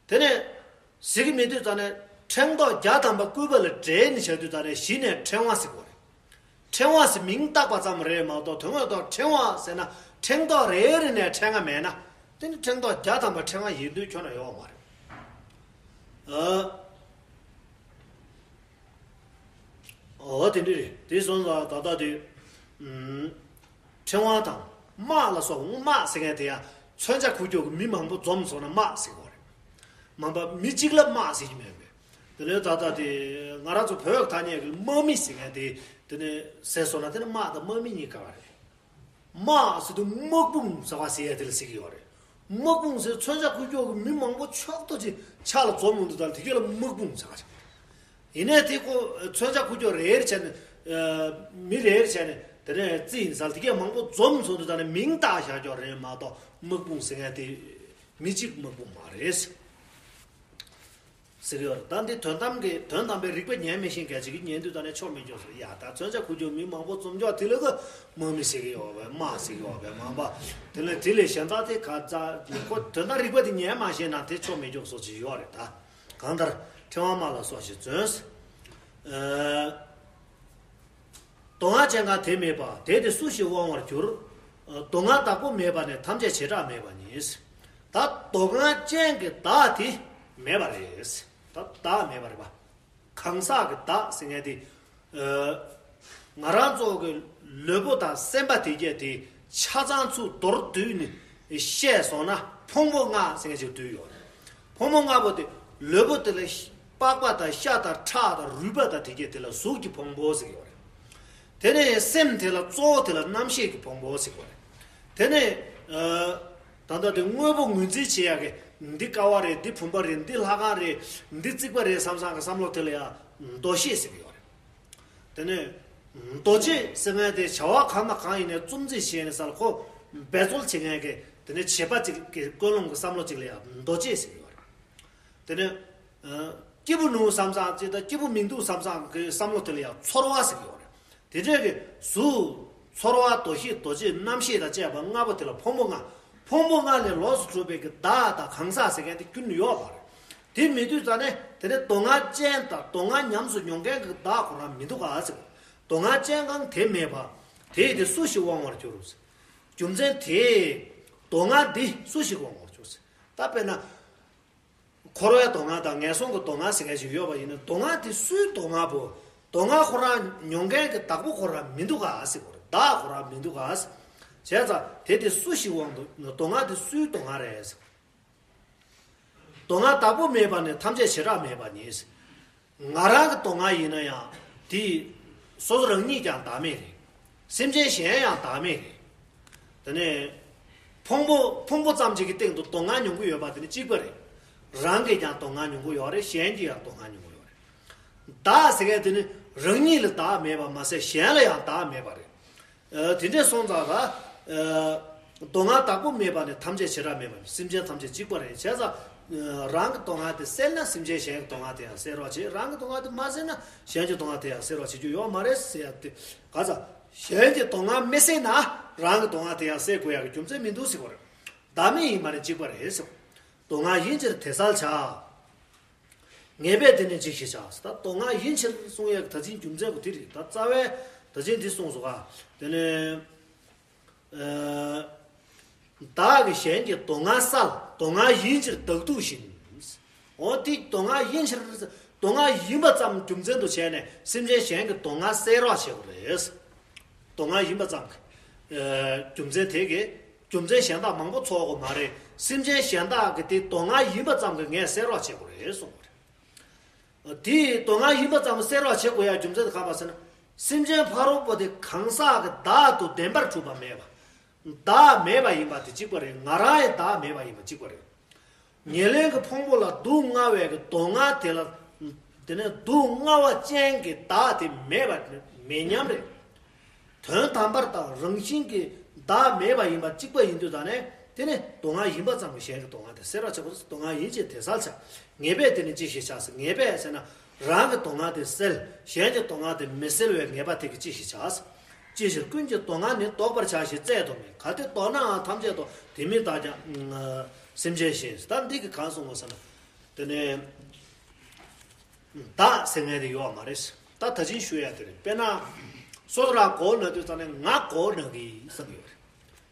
དེ་ནས་ཟེར་གྱི་མེད་དུས་ད་ནས་ཕྲེང་ཐོགས་བརྒྱ་ཐམ་པ་སྐུད་པ་ལ་སྦྲེལ་ནས་བཞག་དུས་ད་ནས་གཞི་ནས་ཕྲེང་བ་ཟེར་གྱི་རེད། ཕྲེང་བ་ཟེར་མིང་བཏགས་པ་ཙམ་རེད་མ་གཏོགས་དོན་དངོས་ཐོག་ཕྲེང་བ་ཟེར་ན་ཕྲེང་ཐོགས་རེ་རེ་ནས་ཕྲེང་བ་མེད་ན། དེ་ནི་ཕྲེང་ཐོགས་བརྒྱ་ཐམ་པ་ཕྲེང་བ་ཡིན་དུས་ཁྱོན་ནས་ཡོད་མ་རེད། ཨ། འོ་དེ་འདྲ་རེད། དེ་སོང་ཙང་ད་ལྟ་དེ། ཨུམ། ཕྲེང་བ་དང་དམག་ལ་སོགས། དམག་ཟེར་མཁན་དེ་ཡང་མཚོན་ཆ་འཁུར་རྒྱུ་གི་མི་མང་པོ་འཛོམས་སོང་ན་དམག་ཟེར་གྱི་རེད། མང་པ་མི་གཅིག་ལ་དམག་ཟེར་གྱི་མེད་པས། དེ་ནས་ད་ལྟ་དེ་ང་རང་ཚོ་བོད་ཐ་སྙད་ཀྱི་དམག་མི་ཟེར་མཁན་དེ་དེ་ནས་ཟེར་སོང་ན་དེ་ནི་དམག་དང་དམག་མི་གཉིས་ཀ་བ་རེད། དམག་ཟེར་དུས་དམག་དཔུང་ཟེར་བ་ཟེར་ཡ་དེ་ལ་ཟེར་གྱི་ཡོད་རེད། དམག་དཔུང་ཟེར་མཚོན་ཆ་ཁུར་ཀྱོག་གི་མི་མང་པོ་ཕྱོགས་གཏོགས་ཅིག་ཕྱག་ལ་འཛོམས་ཡོང་དུས་ཙང་དེ་ག་ལ་དམག་དཔུང་ཟེར་བ་ཅིག་ཡིན་ནའི་དེ་ཁོ་མཚོན་ཆ་ཁུར་ཀྱོག་རེ་རེ་བྱས་ནས་མི་རེ་རེ་བྱས་ནས་དེ་ནས་རྩིས་ཡིན་ཙང་དེ་ག་མང་པོ་འཛོམས་སོང་དུས་ཙང་ནས་མིང་བཏགས་བཞག་ཀྱོག་རེད་མ་གཏོགས་དམག་དཔུང་ཟེར་མཁན་དེ་མི་གཅིག་དམག་དཔུང་མ་རེད། ཟེར་གྱི་ཡོད་རེད། ད་འདི་དོན་དམ་གྱི་དོན་དམ་པའི་རིག་པ་ཉན་མི་ཤེས་མཁན་ཅིག་གིས་ཉན་དུས་ད་ནས་ཆོ་མི་འཇོག་ཟེར། ཡ་ད་མཚོན་ཆ་ཁུར་ཀྱོག་མི་མང་པོ་འཛོམས་ཀྱོག་དེ་ལ་གི་དམག་མི་ཟེར་གྱི་ཡོད་པས་དམག་ཟེར་གྱི་ཡོད་པས་མང་པ། དེ་ལས་དེ་ལས་གཞན་དག་དེ་ག་ཙ་ཁོ་དོན་དམ་རིག་པ་དེ་ཉན་མ་ཤེས་ན་དེ་ཆོ་མི་འཇོག་སོགས་ཅིག་ཡོད་རེད་ད། གང་ལྟར་ཕྲེང་བ་དམག་ལ་སོགས་ཞེས་བརྩོན། ཨ། དོ་སྣང་ཅན་གང་དེ་མེད་པ། དེ་དེ་སུ་ཞིག་དབང་བར་འགྱུར། དོ་སྣང་བདག་པོ་མེད་པ་ནི། ཐམས་ཅད་བྱེ་བྲག་མེད་པ་ཉིད། ད་དོ་སྣང་ཅན་གྱི་བདག་དེ་མེད་པ་རེད། ད་བདག་མེད་པ་རེད་པ། གང་ཟག་གི་བདག་ཟེར་མཁན་དེ། ཨ། ང་རང་ཚོ་གི་ལུས་པོ་དང་སེམས་པ་དེ་གྱད་དེ་ཆ་ཚང་ཚུར་མདོར་བསྡུས་ནས་བཤད་སོང་ན་ཕུང་པོ་ལྔ་ཟེར་མཁན་ཅིག་བསྡུས་ཡོད་རེད། ཕུང་པོ་ལྔ་པོ་དེ་ལུས་པོ་དེ་ལ་པགས་པ་དང་ཤ་དང་ཁྲག་དང་རུས་པ་དང་དེ་གྱད་དེ་ལ་གཟུགས་ཀྱི་ཕུང་པོ་ཟེར་གྱི་ཡོད་རེད། དེ་ནས་སེམས་དེ་ལ་གཙོ་བོ་དེ་ལ་རྣམ་ཤེས་ཀྱི་ཕུང་པོ་ཟེར་གྱི་ཡོད་རེད། དེ་ནས་ཨ། ད་ལྟ་དེ་དངོས་པོ་ངོས་འཛིན་བྱེད་ཡག་གི་འདི་ཀ་བ་རེད། འདི་བུམ་པ་རེད། འདི་ལྷ་ཁང་རེད། འདི་རྩིག་པ་རེད་བསམ་བསམ་གི་བསམ་བློ་དེ་ལ་ཡང་འདུ་ཤེས་ཟེར་གྱི་ཡོད་རེད། དེ་ནས་འདུ་བྱེད་ཟེར་མཁན་དེ་བྱ་བ་གང་དང་གང་ཡིན་ནའི་རྩོམ་རྩིས་བྱས་ནས་ས་ལ་ཁོ་འབད་རྩོལ་བྱེད་མཁན་གྱི་དེ་ནས་བྱེད་པ་ཅིག་གི་ཀུན་སློང་གི་བསམ་བློ་ཅིག་ལ་ཡང་འདུ་བྱེད་ཟེར་གྱི་ཡོད་རེད། དེ་ནས་ཨ། སྐྱིད་པོ་འདུག་བསམ་བསམ་ཅིག་དང་སྐྱིད་པོ་མི་འདུག་བསམ་བསམ་གྱི་བསམ་བློ་དེ་ལ་ཡང་ཚོར་བ་ཟེར་གྱི་ཡོད་རེད། དེ་འདྲའི་གི་གཟུགས་ཚོར་བ་འདུ་ཤེས་འདུ་བྱེད་རྣམ་ཤེས་དང་བཅས་པ་ལྔ་པོ་དེ་ལ་ཕུང་པོ་ལྔ། ཕུང་པོ་ལྔ་ལས་ལོགས་སུ་གྲུབ་པའི་གི་བདག་དང་གང་ཟག་ཟེར་མཁན་དེ་ཁྱོན་ནས་ཡོད་མ་རེད། དེ་མེད་དུས་ཙ་ནས་དེ་ནས་དོ་སྣང་ཅན་དང་དོ་སྣང་ཉམས་སུ་མྱོང་མཁན་གྱི་བདག་ཁོ་རང་མི་འདུག་ག་ཟེར། དོ་སྣང་ཅན་གང་དེ་མེད་པ། དེ་ཡི་དེ་སུ་ཞིག་དབང་བར་འགྱུར། རྒྱུ་མཚན་དེས་དོ་སྣང་འདི་སུ་ཞིག་དབང་བར་འགྱུར། ད་དཔེར་ན། འཁོར་བའི་དོ་སྣང་དང་ངན་སོང་གི་དོ་སྣང་ཟེར་མཁན་ཞིག་ཡོད་པ་ཡིན་ན་དོ་སྣང་དེ་སུའི་དོ་སྣང་པོ། དོ་སྣང་ཁོ་རང་མྱོང་མཁན་གྱི་བདག་པོ་ཁོ་རང་མི་འདུག་ག་ཟེར་གོ་རེད། བདག་ཁོ་རང་མི་འདུག་ག་ཟེར། བྱས་ཙང་དེ་དེ་སུ་ཞིག་དབང་དུ་དོ་སྣང་དེ་སུའི་དོ་སྣང་རེད་ཟེར། དོ་སྣང་བདག་པོ་མེད་པ་ནི་ཐམས་ཅད་བྱེ་བྲག་མེད་པ་ཉིད། ང་རང་གི་དོ་སྣང་ཡིན་ན་ཡང་དེ་སོ་སོ་རང་ཉིད་ཀྱང་བདག་མེད་རེད། སེམས་ཅན་གཞན་ཡང་བདག་མེད་རེད། དེ་ནས་ཕུང་པོ་ཕུང་པོ་ཙམ་ཅིག་གི་སྟེང་དུ་དོ་སྣང་མྱོང་གི་ཡོད་པ་དེ་ནི་གཅིག་པ་རེད། རང་གིས་ཀྱང་དོ་སྣང་མྱོང་གི་ཡོད་རེད། གཞན་གྱིས་ཡང་དོ་སྣང་མྱོང་གི་ཡོད་རེད། བདག་ཟེར་མཁན་དེ་ནི་རང་ཉིད་ལ་བདག་མེད་པ་མ་ཟད་གཞན་ལ་ཡང་བདག་མེད་པ་རེད། ཨ། དེ་འདྲས་སོང་ཙང་ལ། ཨ། དོ་སྣང་བདག་པོ་མེད་པ་ནི་ཐམས་ཅད་བྱེ་བྲག་མེད་པ་ནི་སེམས་ཅན་ཐམས་ཅད་གཅིག་པ་རེད། བྱས་ཙང་། ཨ། རང་གི་དོ་སྣང་དེ་སེལ་ན་སེམས་ཅན་གཞན་གྱི་དོ་སྣང་དེ་ཡང་སེལ་རོགས་བྱེད། རང་གི་དོ་སྣང་དེ་མ་སེལ་ན་གཞན་གྱི་དོ་སྣང་དེ་ཡང་སེལ་རོགས་བྱེད་རྒྱུ་ཡོད་མ་རེད་ཟེར་ཡ་དེ། ག་ཚ། གཞན་གྱི་དོ་སྣང་མི་སེལ་ན་རང་གི་དོ་སྣང་དེ་ཡང་སེལ་དགོས་ཡ་གི་རྒྱུ་མཚན་མི་འདུག་ཟེར་གོ་རེད། བདག་མེད་ཡིན་པ་ནི་གཅིག་པ་རེད་ཟེར། དོ་སྣང་ཡིན་ཕྱིར་དེ་སེལ་བྱ། ངེས་པས་དེ་ནི་ཅི་ཞིག་བྱ། ད་དོ་སྣང་ཡིན་ཕྱིར་གསུང་ཡས་ཀྱི་ད་ཅིང་རྒྱུ་མཚན་པོ་དེ་རེད། ད་རྩ་བའི་ད་ཅིང་འདི་གསུངས་སོ་ག་དེ་ནས་ཨ། བདག་གིས་གཞན་གྱི་དོ་སྣང་བསལ། དོ་སྣང་ཡིན་ཕྱིར་བདག་སྡུག་བཞིན། འོ་དེ་དོ་སྣང་ཡིན་ཕྱིར། དོ་སྣང་ཡིན་པ་ཙམ་རྒྱུ་མཚན་དུ་བྱས་ནས་སེམས་ཅན་གཞན་གྱི་དོ་སྣང་སེལ་རོགས་བྱེད་དགོས་རེད། དོ་སྣང་ཡིན་པ་ཙམ་གྱི་རྒྱུ་མཚན་དེ་གིས་རྒྱུ་མཚན་གཞན་དག་མང་པོ་ཚོགས་དགོས་མ་རེད། སེམས་ཅན་གཞན་དག་གི་དེ་དོ་སྣང་ཡིན་པ་ཙམ་གྱིས་ངས་སེལ་རོགས་བྱེད་དགོས་རེད་གསུངས་པ་རེད། དེ་དོ་སྣང་ཡིན་པ་ཙམ་སེལ་རོགས་བྱེད་དགོས་ཡ་རྒྱུ་མཚན་དེ་གང་པ་ཟེར་ན། སེམས་ཅན་ཕ་རོལ་པོ་དེ་གང་ཟག་གི་བདག་ཏུ་བདེན་པར་གྲུབ་པ་མེད་པ། བདག་མེད་པ་ཡིན་པ་དེ་གཅིག་པ་རེད། ང་རང་ཡང་བདག་མེད་པ་ཡིན་པ་གཅིག་པ་རེད། ཉེར་ལེན་གྱི་ཕུང་པོ་ལ་སྡུག་བསྔལ་བའི་གི་དོ་སྣང་དེ་ལ། དེ་ནས་སྡུག་བསྔལ་བ་ཅན་གྱི་བདག་དེ་མེད་པ་མེད་མཉམ་རེད། དོན་དམ་པར་དང་རང་བཞིན་གྱིས་བདག་མེད་པ་ཡིན་པ་གཅིག་པ་ཡིན་དུས་ད་ནས་དེ་ནི་དོ་སྣང་ཡིན་པ་ཙམ་གྱིས་གཞན་གྱི་དོ་སྣང་དེ་སེལ་བར་བྱེད་པ། དོ་སྣང་ཡིན་ཕྱིར་དེ་སེལ་བྱ། ངེས་པས་དེ་ནི་ཅི་ཞིག་བྱ་ཟེར། ངེས་པས་ཟེར་ན་རང་གི་དོ་སྣང་དེ་སེལ། གཞན་གྱི་དོ་སྣང་དེ་མི་སེལ་བའི་ངེས་པ་དེ་གིས་ཅི་ཞིག་བྱ། ཅི་ཕྱིར་ཀུན་གྱི་དོ་སྣང་ནི་བཟློག་པར་བྱ་ཞེས་བཙལ་དུ་མེད། གལ་ཏེ་བཟློག་ནའང་ཐམས་ཅད་དོ། དེ་མིན་བདག་ཀྱང་སེམས་ཅན་ཞེས། ད་འདི་གིས་གང་གསུངས་པ་ཟེར་ན། དེ་ནས། བདག་ཟེར་མཁན་དེ་ཡོད་མ་རེད། ད་ད་ཅིང་ཞུ་ཡ་དེ་རེད། དཔེར་ན། སོ་སོ་རང་མགོ་བོ་ན་དུས་ཙམ་ནས་ང་མགོ་བོ་ན་གི་བསམ་གི་ཡོད་རེད།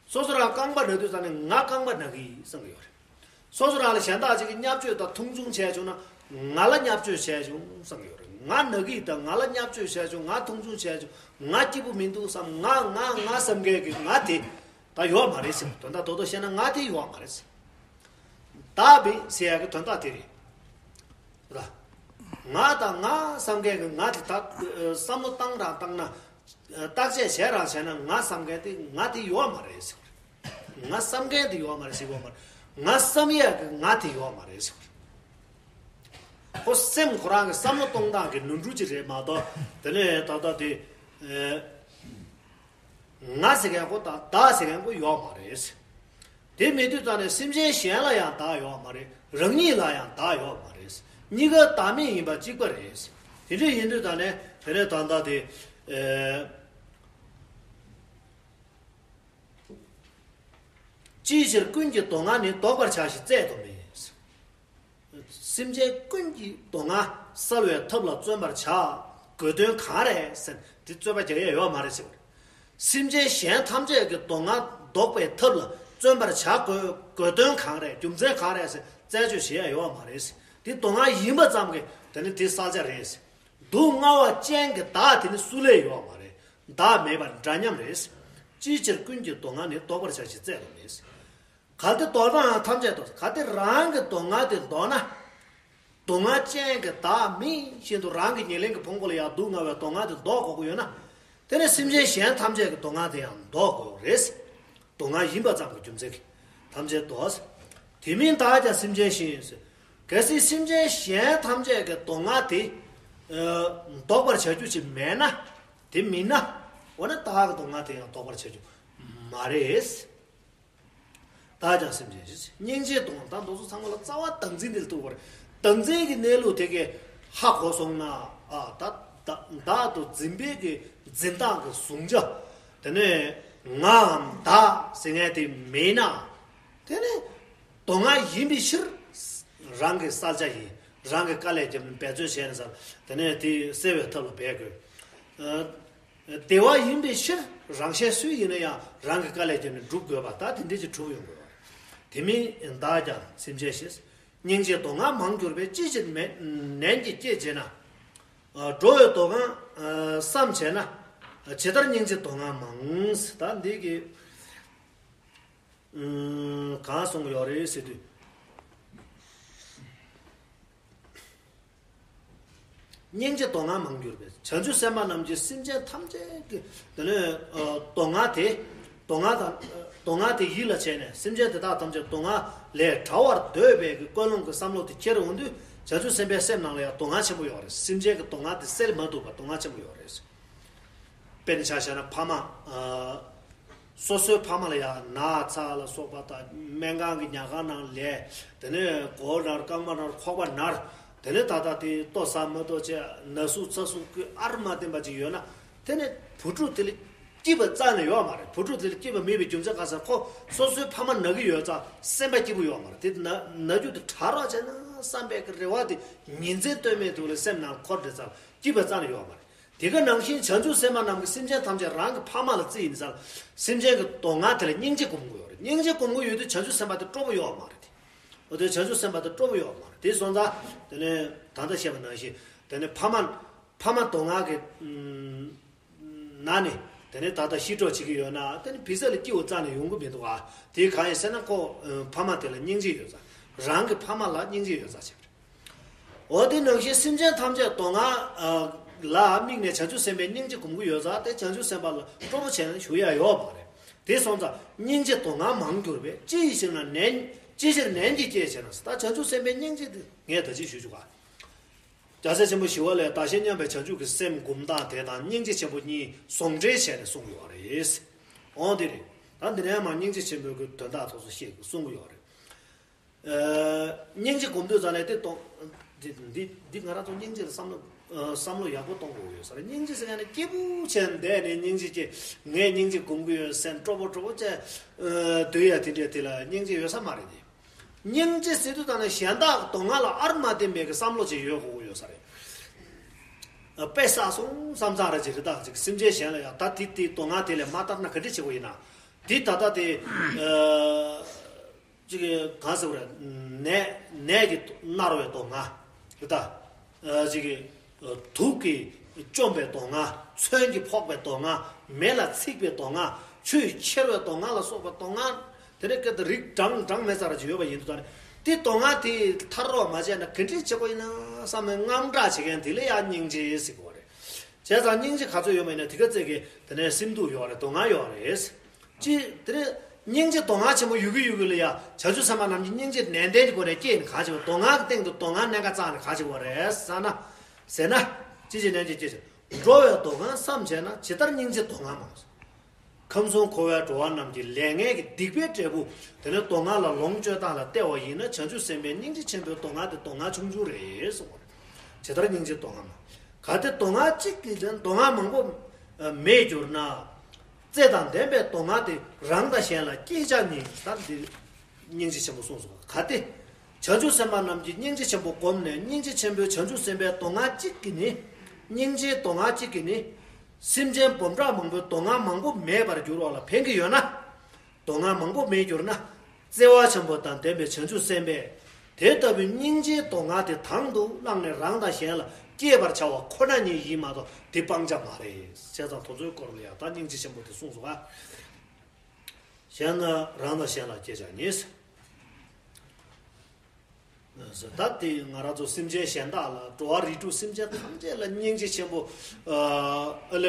སོ་སོ་རང་རྐང་པ་ན་དུས་ཙམ་ནས་ང་རྐང་པ་ན་གི་བསམ་གི་ཡོད་རེད། སོ་སོ་རང་ལ་གཞན་དག་ཅིག་གིས་བརྙས་བཅོས་དང་མཐོང་ཆུང་བྱས་བྱུང་ན་ང་ལ་བརྙས་བཅོས་བྱས་བྱུང་བསམ་གི་ཡོད་རེད། ང་ན་གི་དང་ང་ལ་བརྙས་བཅོས་བྱས་བྱུང་། ང་མཐོང་ཆུང་བྱས་བྱུང་། ང་སྐྱིད་པོ་མི་འདུག་བསམ། ང་ང་ང་བསམ་མཁན་གྱི་ང་དེ་ད་ཡོད་མ་རེད་ཟེར། དོན་དག་རྡོག་རྡོག་བཤད་ན་ང་དེ་ཡོད་མ་རེད་ཟེར། བདག་མེད་ཟེར་ཡག་གི་དོན་དག་དེ་རེད། ར། ང་དང་ང་བསམ་མཁན་གྱི་ང་དེ་དག་བསམ་བློ་བཏང་རང་བཏང་ན། བརྟག་དཔྱད་བྱས་རང་བྱས་ན་ང་བསམ་མཁན་དེ་ང་དེ་ཡོད་མ་རེད་ཟེར། ང་བསམ་མཁན་དེ་ཡོད་མ་རེད་ཟེར་གྱི་ཡོད་མ་རེད། ང་བསམ་ཡས་ཀྱི་ང་དེ་ཡོད་མ་རེད་ཟེར། ཁོ་སེམས་ཁོ་རང་གི་བསམ་བློ་གཏོང་སྟངས་ཀྱི་ནོར་འཁྲུལ་ཅིག་རེད་མ་གཏོགས། དེ་ནས་ད་ལྟ་དེ་ཨེ། ང་ཟེར་མཁན་ཁོ་དང་བདག་ཟེར་མཁན་ཁོ་ཡོད་མ་རེད། དེ་མེད་དུས་ཙང་ནས་སེམས་ཅན་གཞན་ལ་ཡང་བདག་ཡོད་མ་རེད། རང་ཉིད་ལ་ཡང་བདག་ཡོད་མ་རེད། གཉིས་ཀ་བདག་མེད་ཡིན་པ་གཅིག་པ་རེད། དེ་འདྲ་ཡིན་དུས་ཙང་ནས་དེ་ནས་ད་ལྟ་དེ་ཨེ། ཅིའི་ཕྱིར་ཀུན་གྱི་སྡུག་བསྔལ་ནི། བཟློག་པར་བྱ་ཞིང་བཙལ་དུ་མེད། སེམས་ཅན་ཀུན་གྱི་སྡུག་བསྔལ་བསལ་བའི་ཐབས་ལ་བརྩོན་པར་བྱ། དགོས་དོན་གང་རེད་ཟེར་དེ་རྩོད་པ་རྒྱག་ཡས་ཡོད་མ་རེད་ཟེར་བ་རེད། སེམས་ཅན་གཞན་ཐམས་ཅད་ཀྱི་སྡུག་བསྔལ་བཟློག་པའི་ཐབས་ལ་བརྩོན་པར་བྱ་དགོས། དགོས་དོན་གང་རེད། རྒྱུ་མཚན་གང་རེད་ཟེར་རྩད་གཅོད་བྱེད་ཡས་ཡོད་མ་རེད། དེ་སྡུག་བསྔལ་ཡིན་པ་ཙམ་གྱིས་དེ་ནི་དེ་བསལ་བྱ་རེད། སྡུག་བསྔལ་བ་ཅན་གྱི་བདག་དེ་ནི་སུ་ལས་ཡོད་མ་རེད། བདག་མེད་པར་འདྲ་མཉམ་རེད། ཅིའི་ཕྱིར་ཀུན་གྱི་སྡུག་བསྔལ་ནི། བཟློག་པར་བྱ་ཞིང་བཙལ་དུ་མེད། གལ་ཏེ་བཟློག་པའང་ཐམས་ཅད་བཟློག་གལ་ཏེ་རང་གི་སྡུག་བསྔལ་དེ་བཟློག་ན། སྡུག་བསྔལ་ཅན་གྱི་བདག་མེད་བཞིན་དུ་རང་གི་ཉེར་ལེན་གྱི་ཕུང་པོ་ལ་ཡང་སྡུག་བསྔལ་བའི་སྡུག་བསྔལ་དེ་བཟློག་དགོས་ཀྱི་ཡོད་ན། དེ་ནི་སེམས་ཅན་གཞན་ཐམས་ཅད་ཀྱི་སྡུག་བསྔལ་དེ་ཡང་བཟློག་དགོས་རེད། སྡུག་བསྔལ་ཡིན་པ་ཙམ་གྱི་རྒྱུ་མཚན་གྱིས་ཐམས་ཅད་བཟློག་དེ་མིན་བདག་ཀྱང་སེམས་ཅན་བཞིན་ཟེར། གལ་སྲིད་སེམས་ཅན་གཞན་ཐམས་ཅད་ཀྱི་སྡུག་བསྔལ་དེ་ཨ་བཟློག་པར་བྱ་རྒྱུ་ཞིག་མེད་ན། དེ་མིན་ན། འོ་ན་བདག་གི་སྡུག་བསྔལ་དེ་ཡང་བཟློག་པར་བྱ་རྒྱུ་མ་རེད། བདག་ཀྱང་སེམས་ཅན་བཞིན། སྙིང་རྗེའི་སྡུག་བསྔལ། ད་མདོ་ཚོགས་ཚང་མ་ལ་རྩ་བ་བདག་འཛིན་དེ་ལ་ཐུག་པ་རེད། བདག་འཛིན་གྱི་གནས་ལུགས་དེ་གས་ཧ་གོ་སོང་ན། ཨ་ད་བདག་བདག་ཏུ་འཛིན་པའི་གི་འཛིན་སྟངས་ཀྱི་གཟུང་བྱ། དེ་ནས་ངའམ་བདག་ཟེར་མཁན་དེ་མེད་ན། དེ་ནས་སྡུག་བསྔལ་ཡིན་པའི་ཕྱིར་རང་གི་བསལ་བྱ་ཡིན། རང་གི་དཀའ་ལས་བརྒྱབ་ནས་འབད་བརྩོན་བྱས་ནས་ས་དེ་ནས་དེ་སེལ་བའི་ཐབས་ལ་འབད་དགོས། ཨ། བདེ་བ་ཡིན་པའི་ཕྱིར་རང་གཞན་སུ་ཡིན་ན་ཡང་རང་གི་དཀའ་ལས་བརྒྱབ་ནས་སྒྲུབ་དགོས་པ། ད་དེ་འདྲ་ཅིག་གྲུབ་ཡོང་དགོས་པ་རེད། དེ་མིན་བདག་ཀྱང་སེམས་ཅན་བཞིན། སྙིང་རྗེའི་སྡུག་བསྔལ་མང་གྱུར་པས། ཅིའི་ཕྱིར་མེད་ནན་གྱིས་བསྐྱེད་བྱས་ན། འགྲོ་བའི་སྡུག་བསྔལ་བསམ་བྱས་ན། ཇི་ལྟར་སྙིང་རྗེའི་སྡུག་བསྔལ་མང་། ད་འདི་གི་གང་གསུང་གི་ཡོད་རེད་ཟེར་དུས། སྙིང་རྗེ་སྡུག་བསྔལ་མང་གྱུར་པས། བྱང་ཆུབ་སེམས་དཔའ་རྣམས་ཀྱིས་སེམས་ཅན་ཐམས་ཅད་ཀྱི་དེ་ནས་ཨ་སྡུག་བསྔལ་དེ། སྡུག་བསྔལ་དང་། སྡུག་བསྔལ་དེ་ཡིད་ལ་བྱས་ནས་སེམས་ཅན་དེ་དག་ཐམས་ཅད་སྡུག་བསྔལ་ལས་བྲལ་བར་འདོད་པའི་གི་ཀུན་སློང་གི་བསམ་བློ་དེ་ཁྱེར་འོང་དུས། བྱང་ཆུབ་སེམས་དཔའི་སེམས་ནང་ལ་ཡང་སྡུག་བསྔལ་ཆེན་པོ་ཡོད་རེད། སེམས་ཅན་གྱི་སྡུག་བསྔལ་དེ་སེལ་མ་ཐུབ་པ་སྡུག་བསྔལ་ཆེན་པོ་ཡོད་རེད། དཔེར་ན་ཆ་བཞག་ན་ཕ་མ། ཨ། སོ་སོའི་ཕ་མ་ལ་ཡང་ན་ཚ་ལ་སོགས་པ་དང་སྨན་ཁང་གི་ཉལ་ཁང་ནང་ལས། དེ་ནས་མགོ་ན་རྐང་པ་ན་ཁོག་པ་ན། དེ་ནས་ད་ལྟ་དེ་ལྟོ་ཟ་མ་ལྟོ་བྱས་ན་ཟུག་ཚ་ཟུག་གི་ཨར་མ་བསྟན་པ་ཅིག་ཡོད་ན། དེ་ནས་བུ་ཕྲུག་དེ་ལ་སྐྱིད་པ་རྩ་ནས་ཡོད་མ་རེད། བུ་ཕྲུག་དེ་ལ་སྐྱིད་པ་མེད་པའི་རྒྱུ་མཚན་ག་ཟེར། ཁོ་སོ་སོའི་ཕ་མ་ན་གི་ཡོད་ཙང་སེམས་པ་སྐྱིད་པོ་ཡོད་མ་རེད། དེ་ན་ན་རྒྱུ་དེ་དྲག་རོགས་བྱས་ན་བསམ་པའི་གི་རེ་བ་དེ་ཉིན་མཚན་ལྟོས་མེད་དུ་ལ་སེམས་ནང་འཁོར་བསྡད་ཙང་སྐྱིད་པ་རྩ་ནས་ཡོད་མ་རེད། དེ་ག་ནང་བཞིན་བྱང་ཆུབ་སེམས་དཔའ་རྣམས་ཀྱིས་སེམས་ཅན་ཐམས་ཅད་རང་གི་ཕ་མ་ལ་བརྩི་ཡིན་ཙང་། སེམས་ཅན་གྱི་སྡུག་བསྔལ་དེ་ལ་སྙིང་རྗེ་སྒོམ་དགོས་ཡོད་རེད། སྙིང་རྗེ་སྒོམ་དགོས་ཡོད་དུས་བྱང་ཆུབ་སེམས་དཔའ་དེ་སྤྲོ་པོ་ཡོད་མ་རེད། འོ་དེ་བྱང་ཆུབ་སེམས་དཔའ་དེ་སྤྲོ་པོ་ཡོད་མ་རེད། དེ་སོང་ཙང་དེ་ནས་ད་ལྟ་བཤད་པ་ནང་བཞིན་དེ་ནས་ཕ་མ། ཕ་མ་སྡུག་བསྔལ་གྱི་ནང་ནས་དེ་ནས་ད་ལྟ་ཤི་གྲབས་བྱེད་ཀྱི་ཡོད་ན། དེ་ནས་བི་ཟ་ལ་སྐྱིད་པོ་རྩ་ནས་ཡོང་གི་མི་འདུག་ཨ། དེ་གང་ཡིན་ཟེར་ན་ཁོ་ཕ་མ་དེ་ལ་སྙིང་རྗེ་ཡོད་ཙང་། རང་གི་ཕ་མ་ལ་སྙིང་རྗེ་ཡོད་ཙང་བྱས་པ་རེད། འོ་དེ་ནང་བཞིན་སེམས་ཅན་ཐམས་ཅད་སྡུག་བསྔལ་ལ་དམིགས་ནས་བྱང་ཆུབ་སེམས་དཔའི་སྙིང་རྗེ་སྒོམ་གྱི་ཡོད་ཙང་། དེ་བྱང་ཆུབ་སེམས་དཔའ་ལ་སྤྲོ་པོ་བྱས་ན་ཞུ་ཡ་ཡོད་མ་རེད། དེ་སོང་ཙང་སྙིང་རྗེ་སྡུག་བསྔལ་མང་གྱུར་པས། ཅི་ཡི་ཕྱིར་ན་ནན། ཅིའི་ཕྱིར་ནན་གྱིས་བསྐྱེད་བྱས་ན། ད་བྱང་ཆུབ་སེམས་དཔའི་སྙིང་རྗེ་དེ་ངས་ད་ཅི་ཞུ་བཅུག་ག་རྒྱལ་སྲས་ཆེན་པོ་ཞི་བ་ལྷས་བདག་གཞན་མཉམ་པའི་བྱང་ཆུབ་ཀྱི་སེམས་སྒོམ་སྟངས་དེ་དང་སྙིང་རྗེ་ཆེན་པོ་གཉིས་ཟུང་འབྲེལ་བྱས་ནས་གསུངས་ཡོད་རེད། འོ་དེ་རེད། ད་འདི་ནས་མར་སྙིང་རྗེ་ཆེན་པོའི་གི་དོན་དག་ཐོག་སུ་བཤད་གསུང་གི་ཡོད་རེད། ཨ། སྙིང་རྗེ་སྒོམ་དུས་ཙ་ནས་དེ་གཏོང་། འདི་འདི་འདི་ང་རང་ཚོ་སྙིང་རྗེ་ལ་བསམ་བློ། ཨ། བསམ་བློ་ཡག་པོ་གཏོང་དགོས་ཡོད་ས་རེད། སྙིང་རྗེ་ཟེར་ཡ་ནི་སྐྱིད་པོ་བྱས་བསྡད་ནས་སྙིང་རྗེ་སྐྱེ། ངས་སྙིང་རྗེ་སྒོམ་གི་ཡོད་ཟེར་སྤྲོ་པོ་སྤྲོ་པོ་བྱས་སྡོད་ཡ་དེ་འདྲས་དེ་ལ་སྙིང་རྗེ་ཡོད་ས་མ་རེད་དེ། སྙིང་རྗེ་ཟེར་དུས་ད་ནི་གཞན་དག་གི་སྡུག་བསྔལ་ལ་ཨར་མ་བསྟན་པའི་གི་བསམ་བློ་ཅིག་ཡོད་དགོས་ཀྱི་ཡོད་ས་རེད། ཨ། དཔེ་བསགས་སོང་བསམ་ཚར་ར་ཅིག་རི་དྭགས་ཅིག་སེམས་ཅན་གཞན་ལ་ཡང་ད་དེ་དེའི་སྡུག་བསྔལ་དེ་ལས་མ་ཐར་ན་ག་འདྲ་བྱེད་དགོས་ཡིན་ན། དེ་ད་ལྟ་དེ། ཨ། ཅིག་གང་ཟེར་བ་རེད། ནད་ནད་ཀྱིས་མནར་བའི་སྡུག་བསྔལ་རེད་ད། ཨ། ཅིག་གི་དུག་གིས་བཅོམ་པའི་སྡུག་བསྔལ། མཚོན་གྱིས་ཕོག་པའི་སྡུག་བསྔལ། མེ་ལ་འཚིག་པའི་སྡུག་བསྔལ། ཆུས་ཁྱེར་བའི་སྡུག་བསྔལ་ལ་སོགས་པའི་སྡུག་བསྔལ། དེ་ནས་སྐད་དེ་རིགས་གྲངས་གྲངས་མེད་ཙམ་རེ་ཅིག་ཡོད་པ་ཡིན་དུས་ད་ནི། དེ་སྡུག་བསྔལ་དེ་ཐར་རོགས་མ་བྱས་ན་ག་འདྲས་བྱེད་དགོས་ཡིན་ན་བསམ་ནས་དངངས་སྐྲག་བྱེད་མཁན་དེ་ལ་ཡང་སྙིང་རྗེ་ཟེར་དགོས་པ་རེད། བྱས་ཙང་སྙིང་རྗེ་ག་ཚོད་ཡོད་པ་ཡིན་ན་དེ་ག་ཚོད་ཀྱི་དེ་ནས་སེམས་སྡུག་ཡོད་རེད། སྡུག་བསྔལ་ཡོད་རེད། ཅི་དེ་ནས་ སྙིང་རྗེ་དོན་ལྔ་ཆེན་པོ་ཡོད་ཀྱི་ཡོད་ཀྱི་ལ་ཡ། བྱང་ཆུབ་སེམས་དཔའ་རྣམས་ཀྱི་སྙིང་རྗེ་ནན་ཏན་གྱི་སྒོ་ནས་སྐྱེས་ནས་ག་བྱེད་པ། དོན་ལྔ་གི་སྟེང་དུ་དོན་ལྔ་གནད་འགག་བརྩིས་ནས་ག་བྱེད་པ་རེད་ཟེར་ན། ཟེར་ན། ཅི་བྱེད་ནན་གྱིས་སྐྱེས་བྱེད། འགྲོ་བའི་དོན་ལྔ་བསམ་བྱས་ན། ཇི་ལྟར་སྙིང་རྗེ་དོན་ལྔ་མང་། ཁམས་གསུམ་འཁོར་བའི་འགྲོ་བ་རྣམས་ཀྱི་ལས་ངན་གྱི་སྡིག་པའི་འབྲས་བུ། དེ་ནི་དོན་ལྔ་ལ་ལོངས་སྤྱོད་སྟངས་ལ་བལྟས་པ་ཡིན་ན། བྱང་ཆུབ་སེམས་དཔའི་སྙིང་རྗེ་ཆེན་པོའི་དོན་ལྔ་དེ་དོན་ལྔ་ཆུང་ཆུང་རེད་གསུངས་པ་རེད། ཇི་ལྟར་སྙིང་རྗེ་དོན་ལྔ་མང་། གལ་ཏེ་དོན་ལྔ་གཅིག་གིས་ཀྱང་དོན་ལྔ་མང་པོ་མེད་གྱུར་ན། བརྩེ་དང་ལྡན་པའི་དོན་ལྔ་དེ་རང་དང་གཞན་ལ་སྐྱེ་བྱ་ཉིད། ད་འདི་སྙིང་རྗེ་ཆེན་པོ་གསུངས་སོ། གལ་ཏེ་བྱང་ཆུབ་སེམས་དཔའ་རྣམས་ཀྱིས་སྙིང་རྗེ་ཆེན་པོ་བསྒོམས་ནས། སྙིང་རྗེ་ཆེན་པོའི་བྱང་ཆུབ་སེམས་དཔའི་དོན་ལྔ་གཅིག་གིས་ནི། སྙིང་རྗེའི་དོན་ལྔ་གཅིག་གིས་ནི། སེམས་ཅན་འབུམ་ཕྲག་མང་པོའི་དོན་ལྔ་མང་པོ་མེད་པར་འགྱུར་བ་ལ་ཕན་གྱི་ཡོད་ན། དོན་ལྔ་མང་པོ་མེད་གྱུར་ན། བརྩེ་བ་ཆེན་པོ་དང་ལྡན་པའི་བྱང་ཆུབ་སེམས་དཔས། དེ་ལྟ་བུའི་སྙིང་རྗེའི་དོན་ལྔ་དེ་དང་དུ་བླངས་ནས་རང་དང་གཞན་ལ་སྐྱེད་པར་བྱ་བ་ཁོ་ན་ཉིད་ཡིན་མ་གཏོགས་དེ་སྤང་བྱ་མ་རེད། བྱས་ཙང་དེ་ཚོའི་སྐོར་ལ་ཡང་ད་སྙིང་རྗེ་ཆེན་པོ་དེ་གསུངས་སོ། གཞན་ན་རང་དང་གཞན་ལ་སྐྱེ་བྱ་ཉིད། ད་དེ་ང་རང་ཚོ་སེམས་ཅན་གཞན་དག་ལ། འགྲོ་བ་རིགས་དྲུག་སེམས་ཅན་ཐམས་ཅད་ལ་སྙིང་རྗེ་ཆེན་པོ་ཨ་ལས་